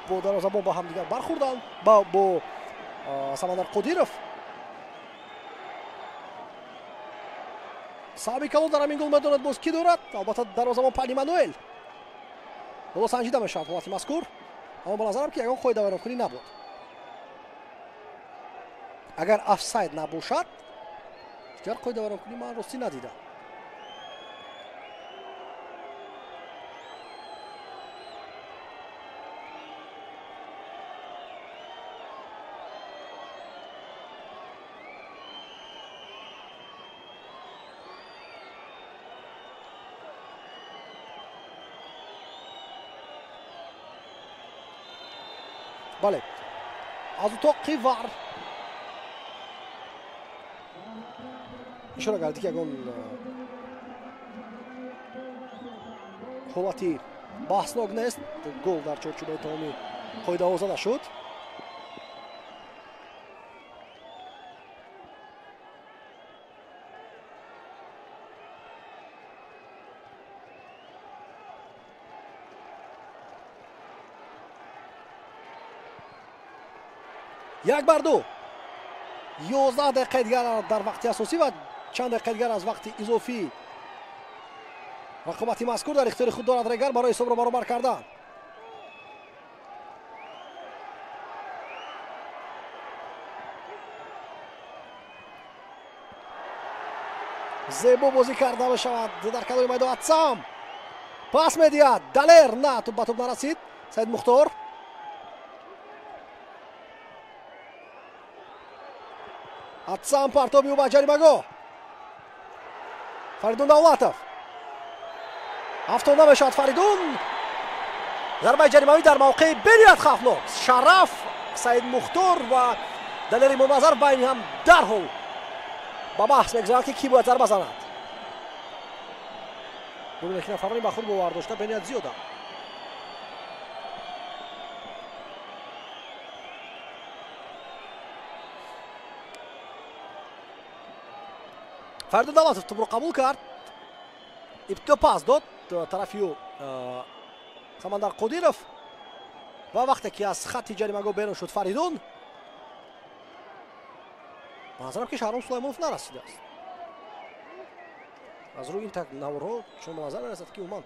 бо дарвозабон ба ҳамдигар бархӯрданд бо Самандар Қодиров. Саҳми калон дар ҳамин гол медонад боз кӣ дорад? Албатта дарвозабон Пани Мануэл. Ҳоло санҷида мешавад ҳолати мазкур, аммо ба назарам ки ягон қоидавайронкунӣ набуд. Агар офсайд набошад, дигар қоидавайронкунӣ ман ростӣ надидам. Бале, аз утоқи вар ишора гардид, ки ягон ҳолати Баҳснок нест, гол дар чорчӯбаи тамоми қоидаҳо зада шуд. 1-2. 11 дақиқаи дигар дар вақти асосӣ ва чанд дақиқаи дигар аз вақти изофӣ. Рақобати мазкур дар ихтиёри худ дорад Регар барои ҳисобро баробар кардан. Зебо бозӣ карда мешавад дар канори майдон. Атсам пас медиҳад. Далер на, туп ба туп нарасид. Саид Мухтор. Атсам партоби ӯ ба ҷаримагоҳ. Фаридун Давлатов. Афтонда мешавад Фаридун. Зарбаи ҷаримавӣ дар мавқеи бениҳоят хавфнок. Шараф, Саид Мухтор ва Далери Муназар байни ҳам дарҳол ба баҳс мегузаранд, ки кӣ бояд зарба занад. Бубинед, ки нафарони ба худ бовар дошта бениҳоят зиёданд. Фаридун Давлатов тупро қабул кард. Ибтидо пас дод тарафи ӯ Самандар Қодиров ва вақте ки аз хатти ҷаримагоҳ берун шуд Фаридун, ба назарам ки Шаҳром Сулаймонов нарасидааст. Аз рӯи ин так наворҳо чун ба назар мерасад, ки умуман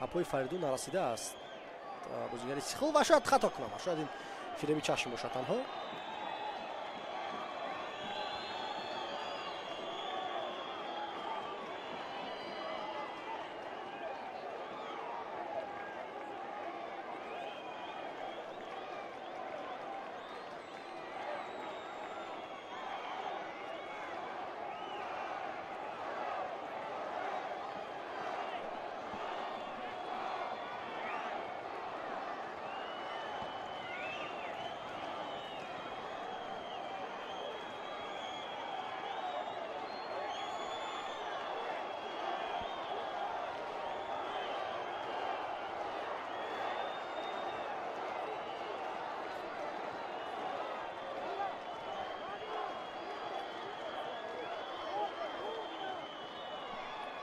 ба пои Фаридун нарасидааст бозигари Истиқлол ва шояд хато кунам, шояд ин фиреби чашм бошад танҳо.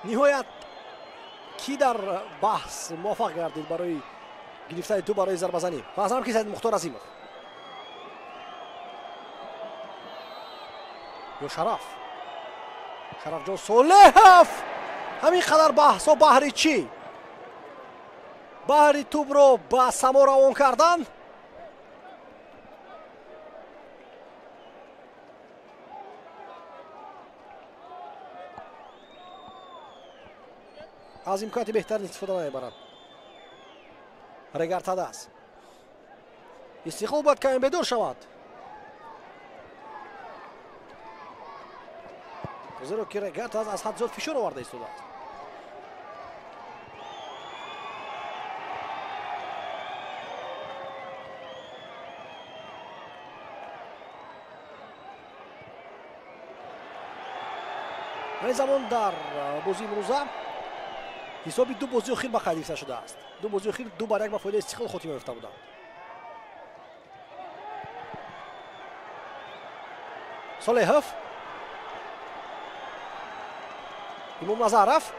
Ниҳоят кӣ дар баҳс муваффақ гардид барои гирифтани тӯп барои зарбазанӣ? Ба назарам ки Саид Мухтор Азимов ё Шараф. Шарафҷон Солеҳов. Ҳамин қадар баҳсҳо баҳри чӣ? Баҳри тӯпро ба само равон кардан. Аз имконияти беҳтарин истифода намебарад. Регар Тадас. Истиқлол бояд каме бедор шавад, зеро ки Регар Тадас аз ҳад зиёд фишор оварда истодааст. Ҳамин замон дар бозии имрӯза ҳисоби ду бозии охир ба қайд гирифта шудааст. Ду бозии охир 2-1 ба фоидаи Истиқлол хотима ёфта буданд. Солеҳов, Имом Назаров.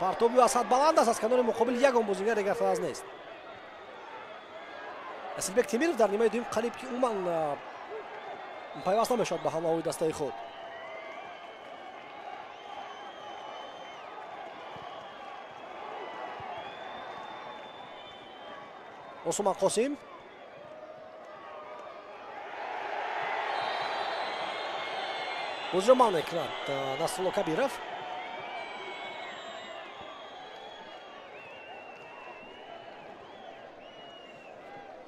Партоби аз ҳад баланд аст, аз канори муқобил ягон бозингар Регар Тадас нест. Асилбек Темиров дар нимаи дуюм қариб ки умуман пайваст намешавад ба ҳамлаҳои дастаи худ. Осман Қосим. Бозиро ман мекунад Насрулло Кабиров.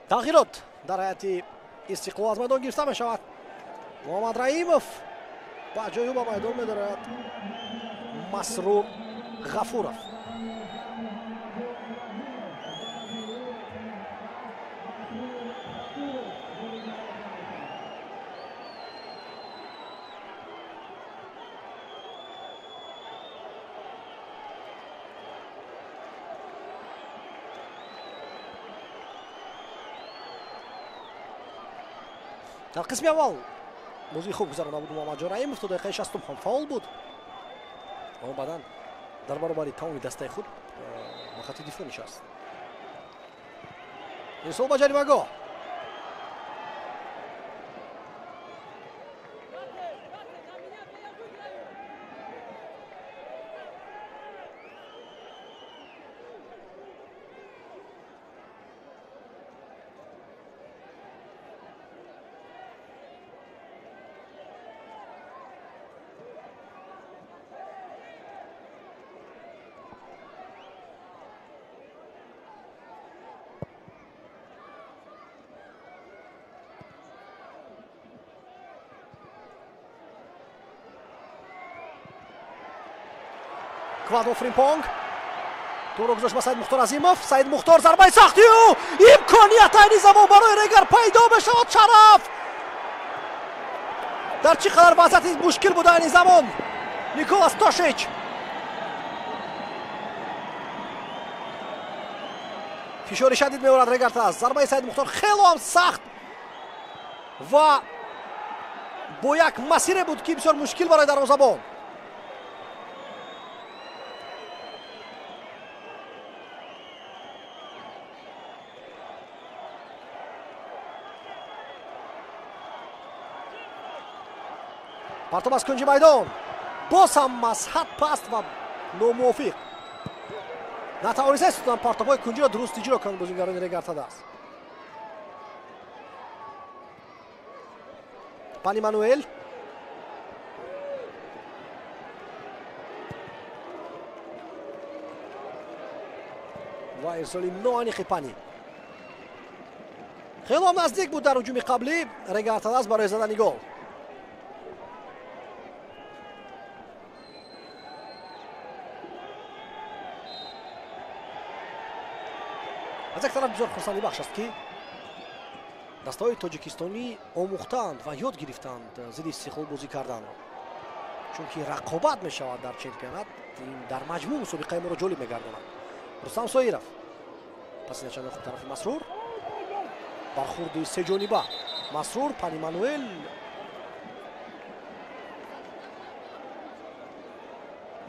Тағйирот дар ҳайати Истиқлол аз майдон гирифта мешавад. Муҳаммад Раимов ба ҷои ӯ ба майдон медорад Масрур Ғафуров. Дар қисми аввал бозии хуб гузаронда буд Муҳаммадҷон Раимов, то дақиқаи 60 ҳам фаъол буд, аммо баъдан дар баробари тамоми дастаи худ ба хати дифоъ нишаст. Ирсол ба ҷаримагоҳ. Квадо Фримпонг. Туро гузошт ба Саид Мухтор Азимов. Саид Мухтор зарбаи сахти ӯ. Имконият айни замон барои Регар пайдо мешавад. Шараф! Дар чӣ қадар вазъияти мушкил буда айни замон Николас Тошич. Фишори шадид меорад Регар Тадаз. Зарбаи Саид Мухтор хело ҳам сахт ва бо як масире буд, ки бисёр мушкил барои дарвозабон. Партоб аз кунҷи майдон, боз ҳам аз ҳад паст ва номувофиқ. Натавониста истоданд партобҳои кунҷиро дуруст иҷро кунанд бозигарони Регар Тадаз. Пани Мануэл. Ва ирсоли ноаниқи Пани. Хело ҳам наздик буд дар ҳуҷуми қаблӣ Регар Тадаз барои задани гол. Аз як тараф бисёр хурсандибахш аст, ки дастаҳои тоҷикистонӣ омӯхтаанд ва ёд гирифтаанд зидди Истиқлол бозӣ карданро, чунки рақобат мешавад дар чемпионат. Ин дар маҷмӯъ мусобиқаи моро ҷолиб мегардонад. Рустам Соиров паси начанда хуб тарафи Масрур, бархурди сеҷониба Масрур, Пани Мануэл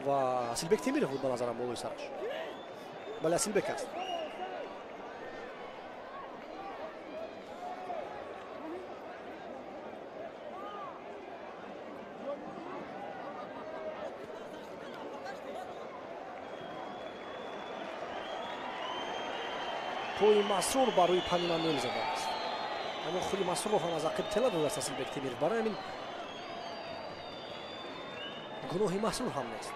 ва Асилбек Темиров буд ба назарам болои сараш. Бале, Асилбек аст. Пои Масрур бар рӯи Пани Мануэл задааст, аммо худи Масрурро ҳам аз ақиб тела додааст Асилбек Темиров. Барои ҳамин гуноҳи Масрур ҳам нест.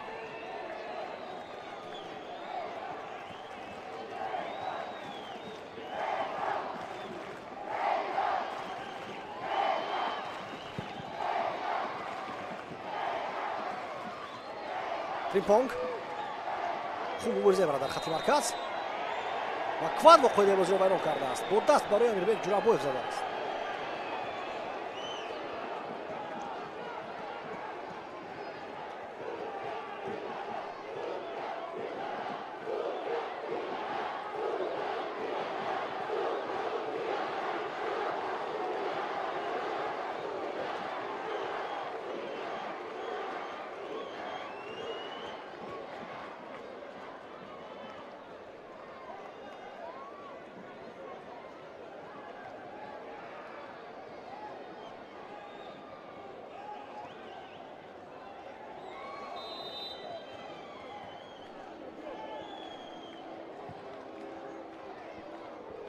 Фримпонг хуб мубориза мебарад дар хати марказ ва Квадво қоидаи бозиро вайрон кардааст. Бо даст барои Амирбек Ҷурабоев задааст.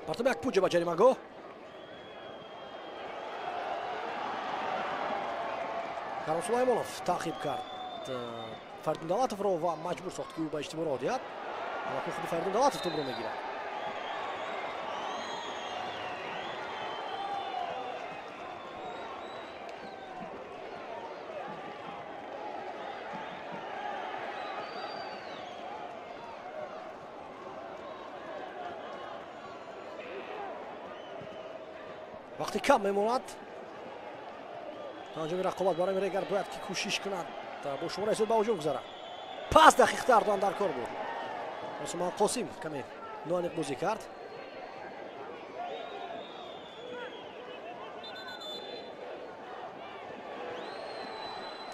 Партоб як пуҷа ба ҷаримагоҳ. Каром Сулаймонов таъқиб кард Фаридун Давлатовро ва маҷбур сохт, ки ӯ ба иштибоҳ роҳ диҳад. Аммо худи Фаридун Давлатов тӯбро мегирад. Вақти кам мемонад то анҷоми рақобат барои Регар, бояд ки кӯшиш кунад бо шумораи зиёд ба ҳуҷум гузарад. Пас дақиқтар дан дар кор буд. Осмон Қосим каме ноаниқ бозӣ кард.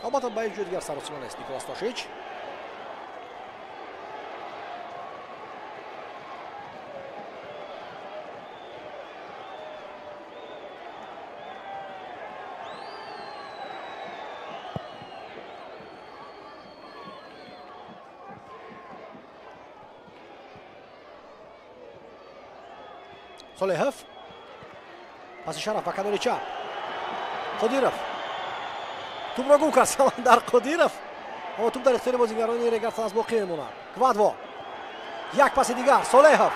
Албатта, ба ҳеҷ ҷои дигар саросима нест Николас Тошич. Солеҳов паси Шараф ба канори чап. Қодиров тӯбро гум кард. Самандар Қодиров, аммо тӯб дар ихтиёри бозигарони Регар-ТадАЗ боқӣ мемонад. Квадво, як паси дигар. Солеҳов,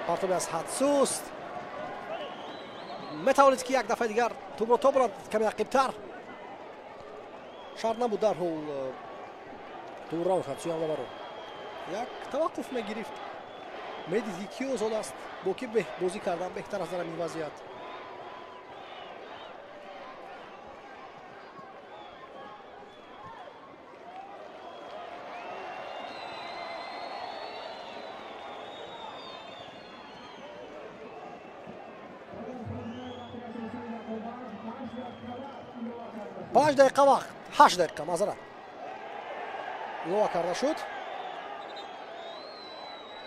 партоби аз ҳад суст. Метавонид ки як дафъаи дигар тӯбро тобонад каме ақибтар. Шарт набуд дарҳол тӯбро равон кард сӯи ҳамлаварон. Як таваққуф мегирифт, медид ки кӣ озод аст, бо кӣ бозӣ кардан беҳтар аст дар ҳамин вазъият. 5 дақиқа вақт, 8 дақиқа, маъзарат, илова карда шуд.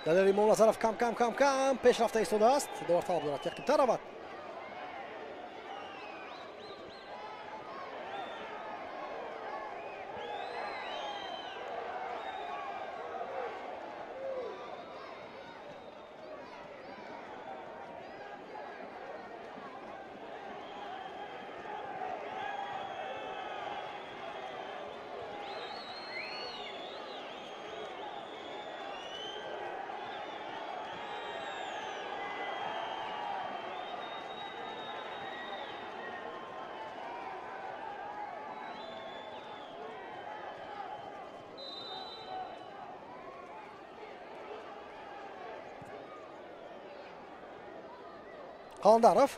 Далери Молназаров кам кам кам кам пеш рафта истодааст. Довар талаб дорад, яқинтар равад. Қаландаров,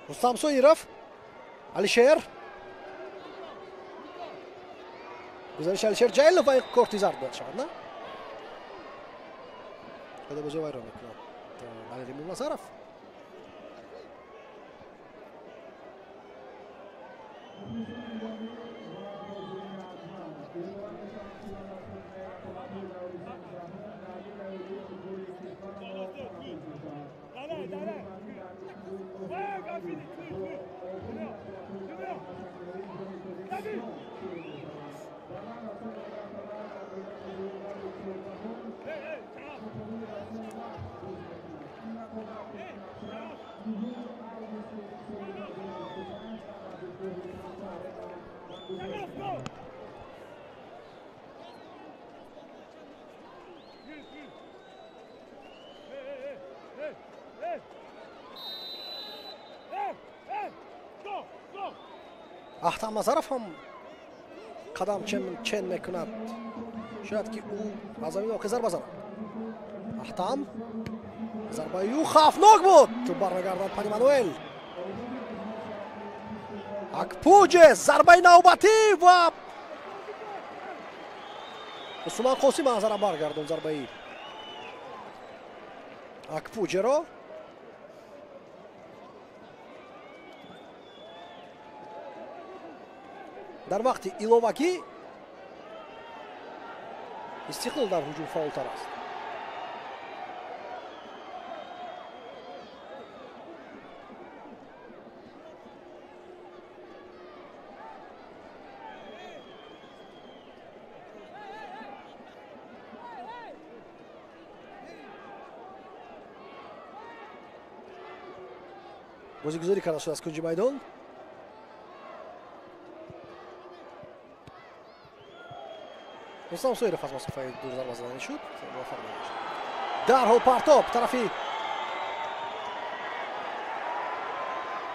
Рустам Соиров, Алишер, гузариши Алишер Ҷалилов ва корти зард бояд шавад, на? Қоида бозиро вайрон мекунад Валерий Муллазаров. Аҳтам Назаров ҳам қадам чен мекунад, шояд ки ӯ аз замин воқеъ зарба занад. Аҳтам, зарбаи ӯ хавфнок буд, бармегардад Пани Мануэл. Акпуҷе, зарбаи навбатӣ ва Усман Қосим назарам баргардон зарбаи Акпуҷеро. Дар вақти иловагӣ Истиқлол дар ҳуҷум фаъолтар аст. Бозигузорӣ карда шуд аз кунҷи майдон. Рустам Соиров аз масофаи дур зарба заданӣ шуд, муваффақ нагашт. Дарҳол партоб тарафи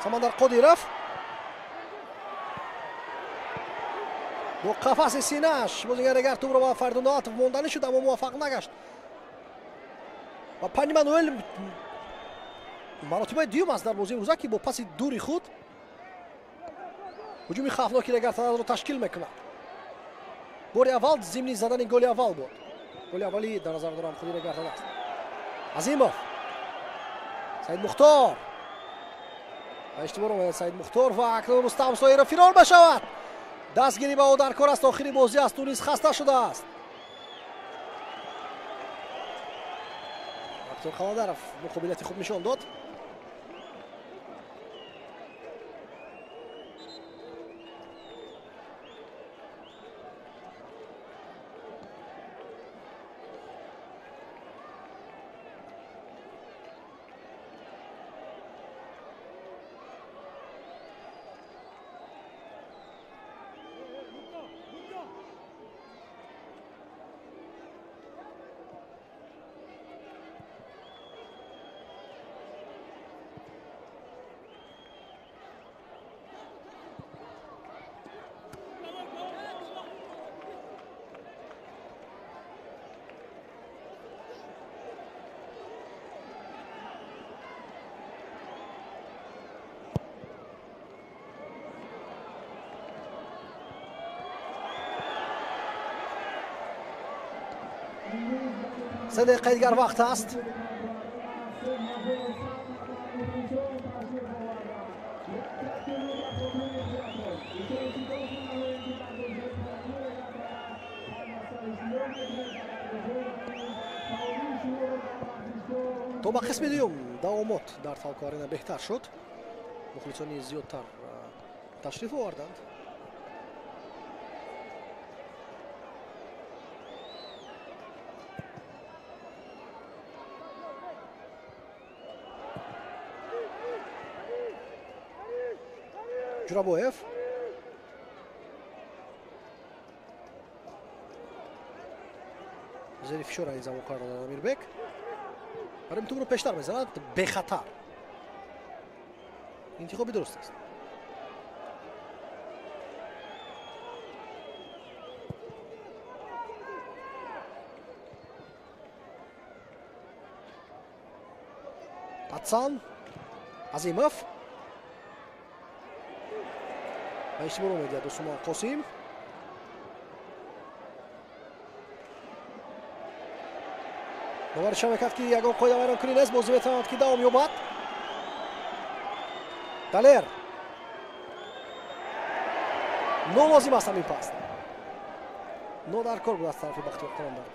Самандар Қодиров. Бо қафаси синааш бозигари Регар тӯбро ба Фаридун Давлатов монданӣ шуд, аммо муваффақ нагашт. Ва Пани Мануэл маротибаи дуюм аст дар бозии имрӯза, ки бо паси дури худ ҳуҷуми хавфноки Регар-ТадАЗро ташкил мекунад. Бори аввал зимни задани голи аввал буд. Голи аввалӣ дар назар дорам худи Регар-ТадАЗ. Азимов, Саид Мухтор, ба иштибор омад Саид Мухтор ва акнун Рустам Соиров фирор мешавад. Дастгирӣ ба ӯ дар кор аст. Охири бозӣ аст, ӯ низ хаста шудааст. Бахтиёр Қаландаров муқобилияти хуб нишон дод. Се дақиқаи дигар вақт аст. То ба қисми дуюм давомот дар Талко Арена беҳтар шуд. Мухлисони зиёдтар ташриф оварданд. Ҷурабоев, зери фишор ин замон қарор дод Амирбек. Барои тӯбро пештар мезанад, бехатар. Интихоби дуруст аст. Атсан, Азимов, ба иштибор омедиҳад Усмон Қосим. Доваришам мекард, ки ягон қоидавайронкунӣ нест, бозӣ метавонад, ки давом ёбад. Далер, нолозим аст ҳамин паст, нодаркор буд аз тарафи Бахтиёр Қаландаров.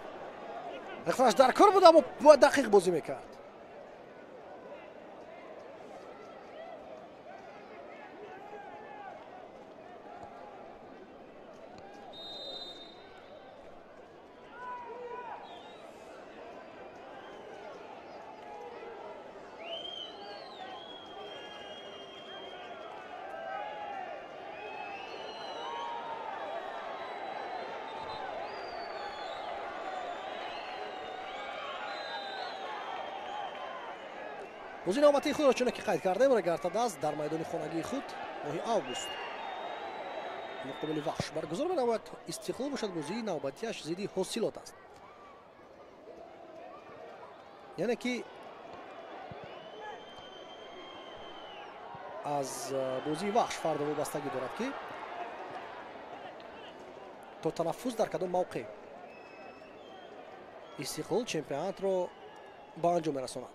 Рехтанаш дар кор буд, аммо бояд дақиқ бозӣ мекард. Бозии навбатии худро, чуне ки қайд кардем, Регар-ТадАЗ дар майдони хонагии худ моҳи август муқобили Вахш баргузор менамояд. Истиқлол бошад, бозии навбатиаш зидди Ҳосилот аст. Яъне ки аз бозии Вахш фардо вобастагӣ дорад, ки то танаффус дар кадом мавқеъ Истиқлол чемпионатро ба анҷом мерасонад.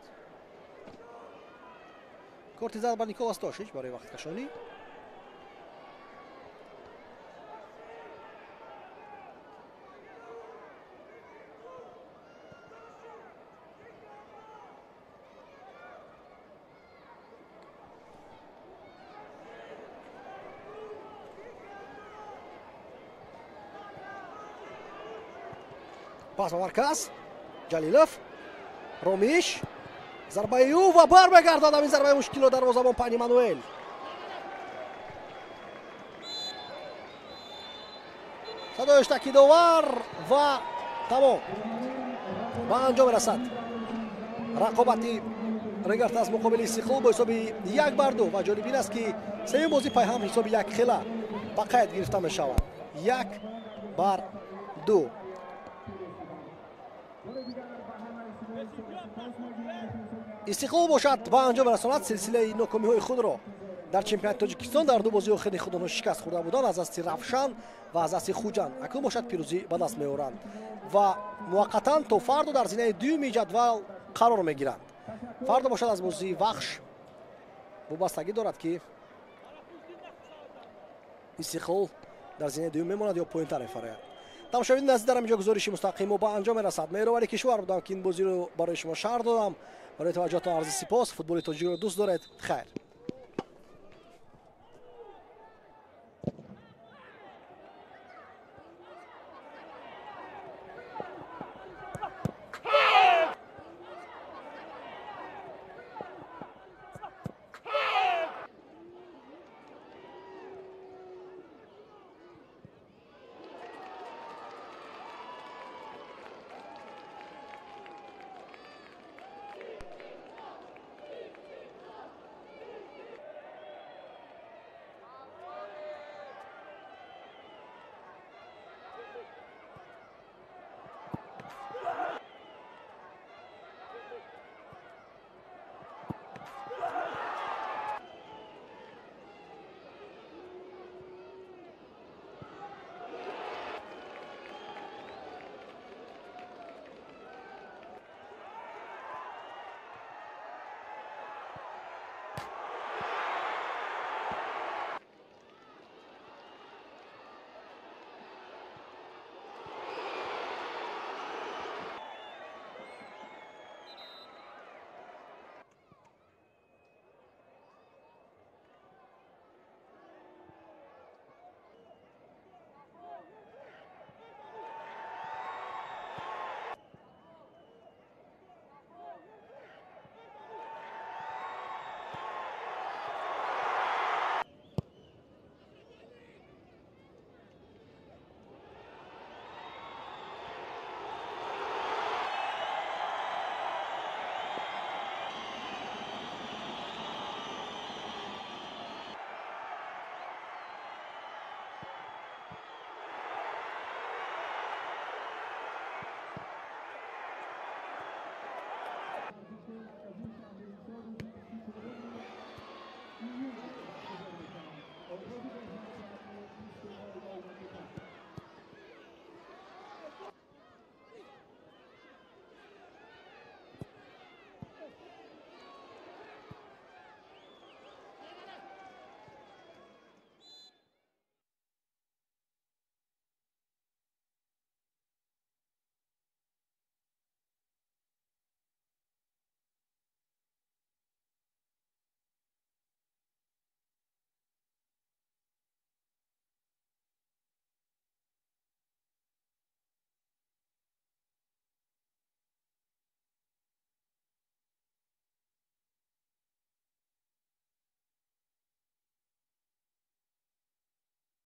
Корти зад ба Никола Стошич барои вақткашонӣ. Пас ба марказ, Ҷалилов, Ромиш, зарбаи ӯ ва бармегардад ҳамин зарбаи мушкилро дарвозабон Пани Мануэл. Садояш такидовар ва тамом, ба анҷом мерасад рақобати Регар-ТадАЗ муқобили Истиқлол бо ҳисоби 1-2. Ва ҷолиб ин аст, ки сеюм бозӣ пайҳам ҳисоби якхела ба қайд гирифта мешавад, 1-2. Истиқлол бошад, ба анҷом расонад силсилаи нокомиҳои худро. Дар чемпионати Тоҷикистон дар ду бозии охири худ онҳо шикаст хӯрда буданд, аз дасти Равшан ва аз дасти Хуҷанд. Акнун бошад, пирӯзӣ ба даст меоранд ва муваққатан то фардо дар зинаи дуюми ҷадвал қарор мегиранд. Фардо бошад, аз бозии Вахш вобастагӣ дорад, ки Истиқлол дар зинаи дуюм мемонад ё поёнтар мефарояд. Тамошобини азиз, дар ҳаминҷо гузориши мустақим мо ба анҷом мерасад. Меҳровари Кишвар будам, ки ин бозиро барои шумо шарҳ додам. Барои таваҷҷӯҳатон арзи сипос. Футболи тоҷикро дӯст доред. Хайр.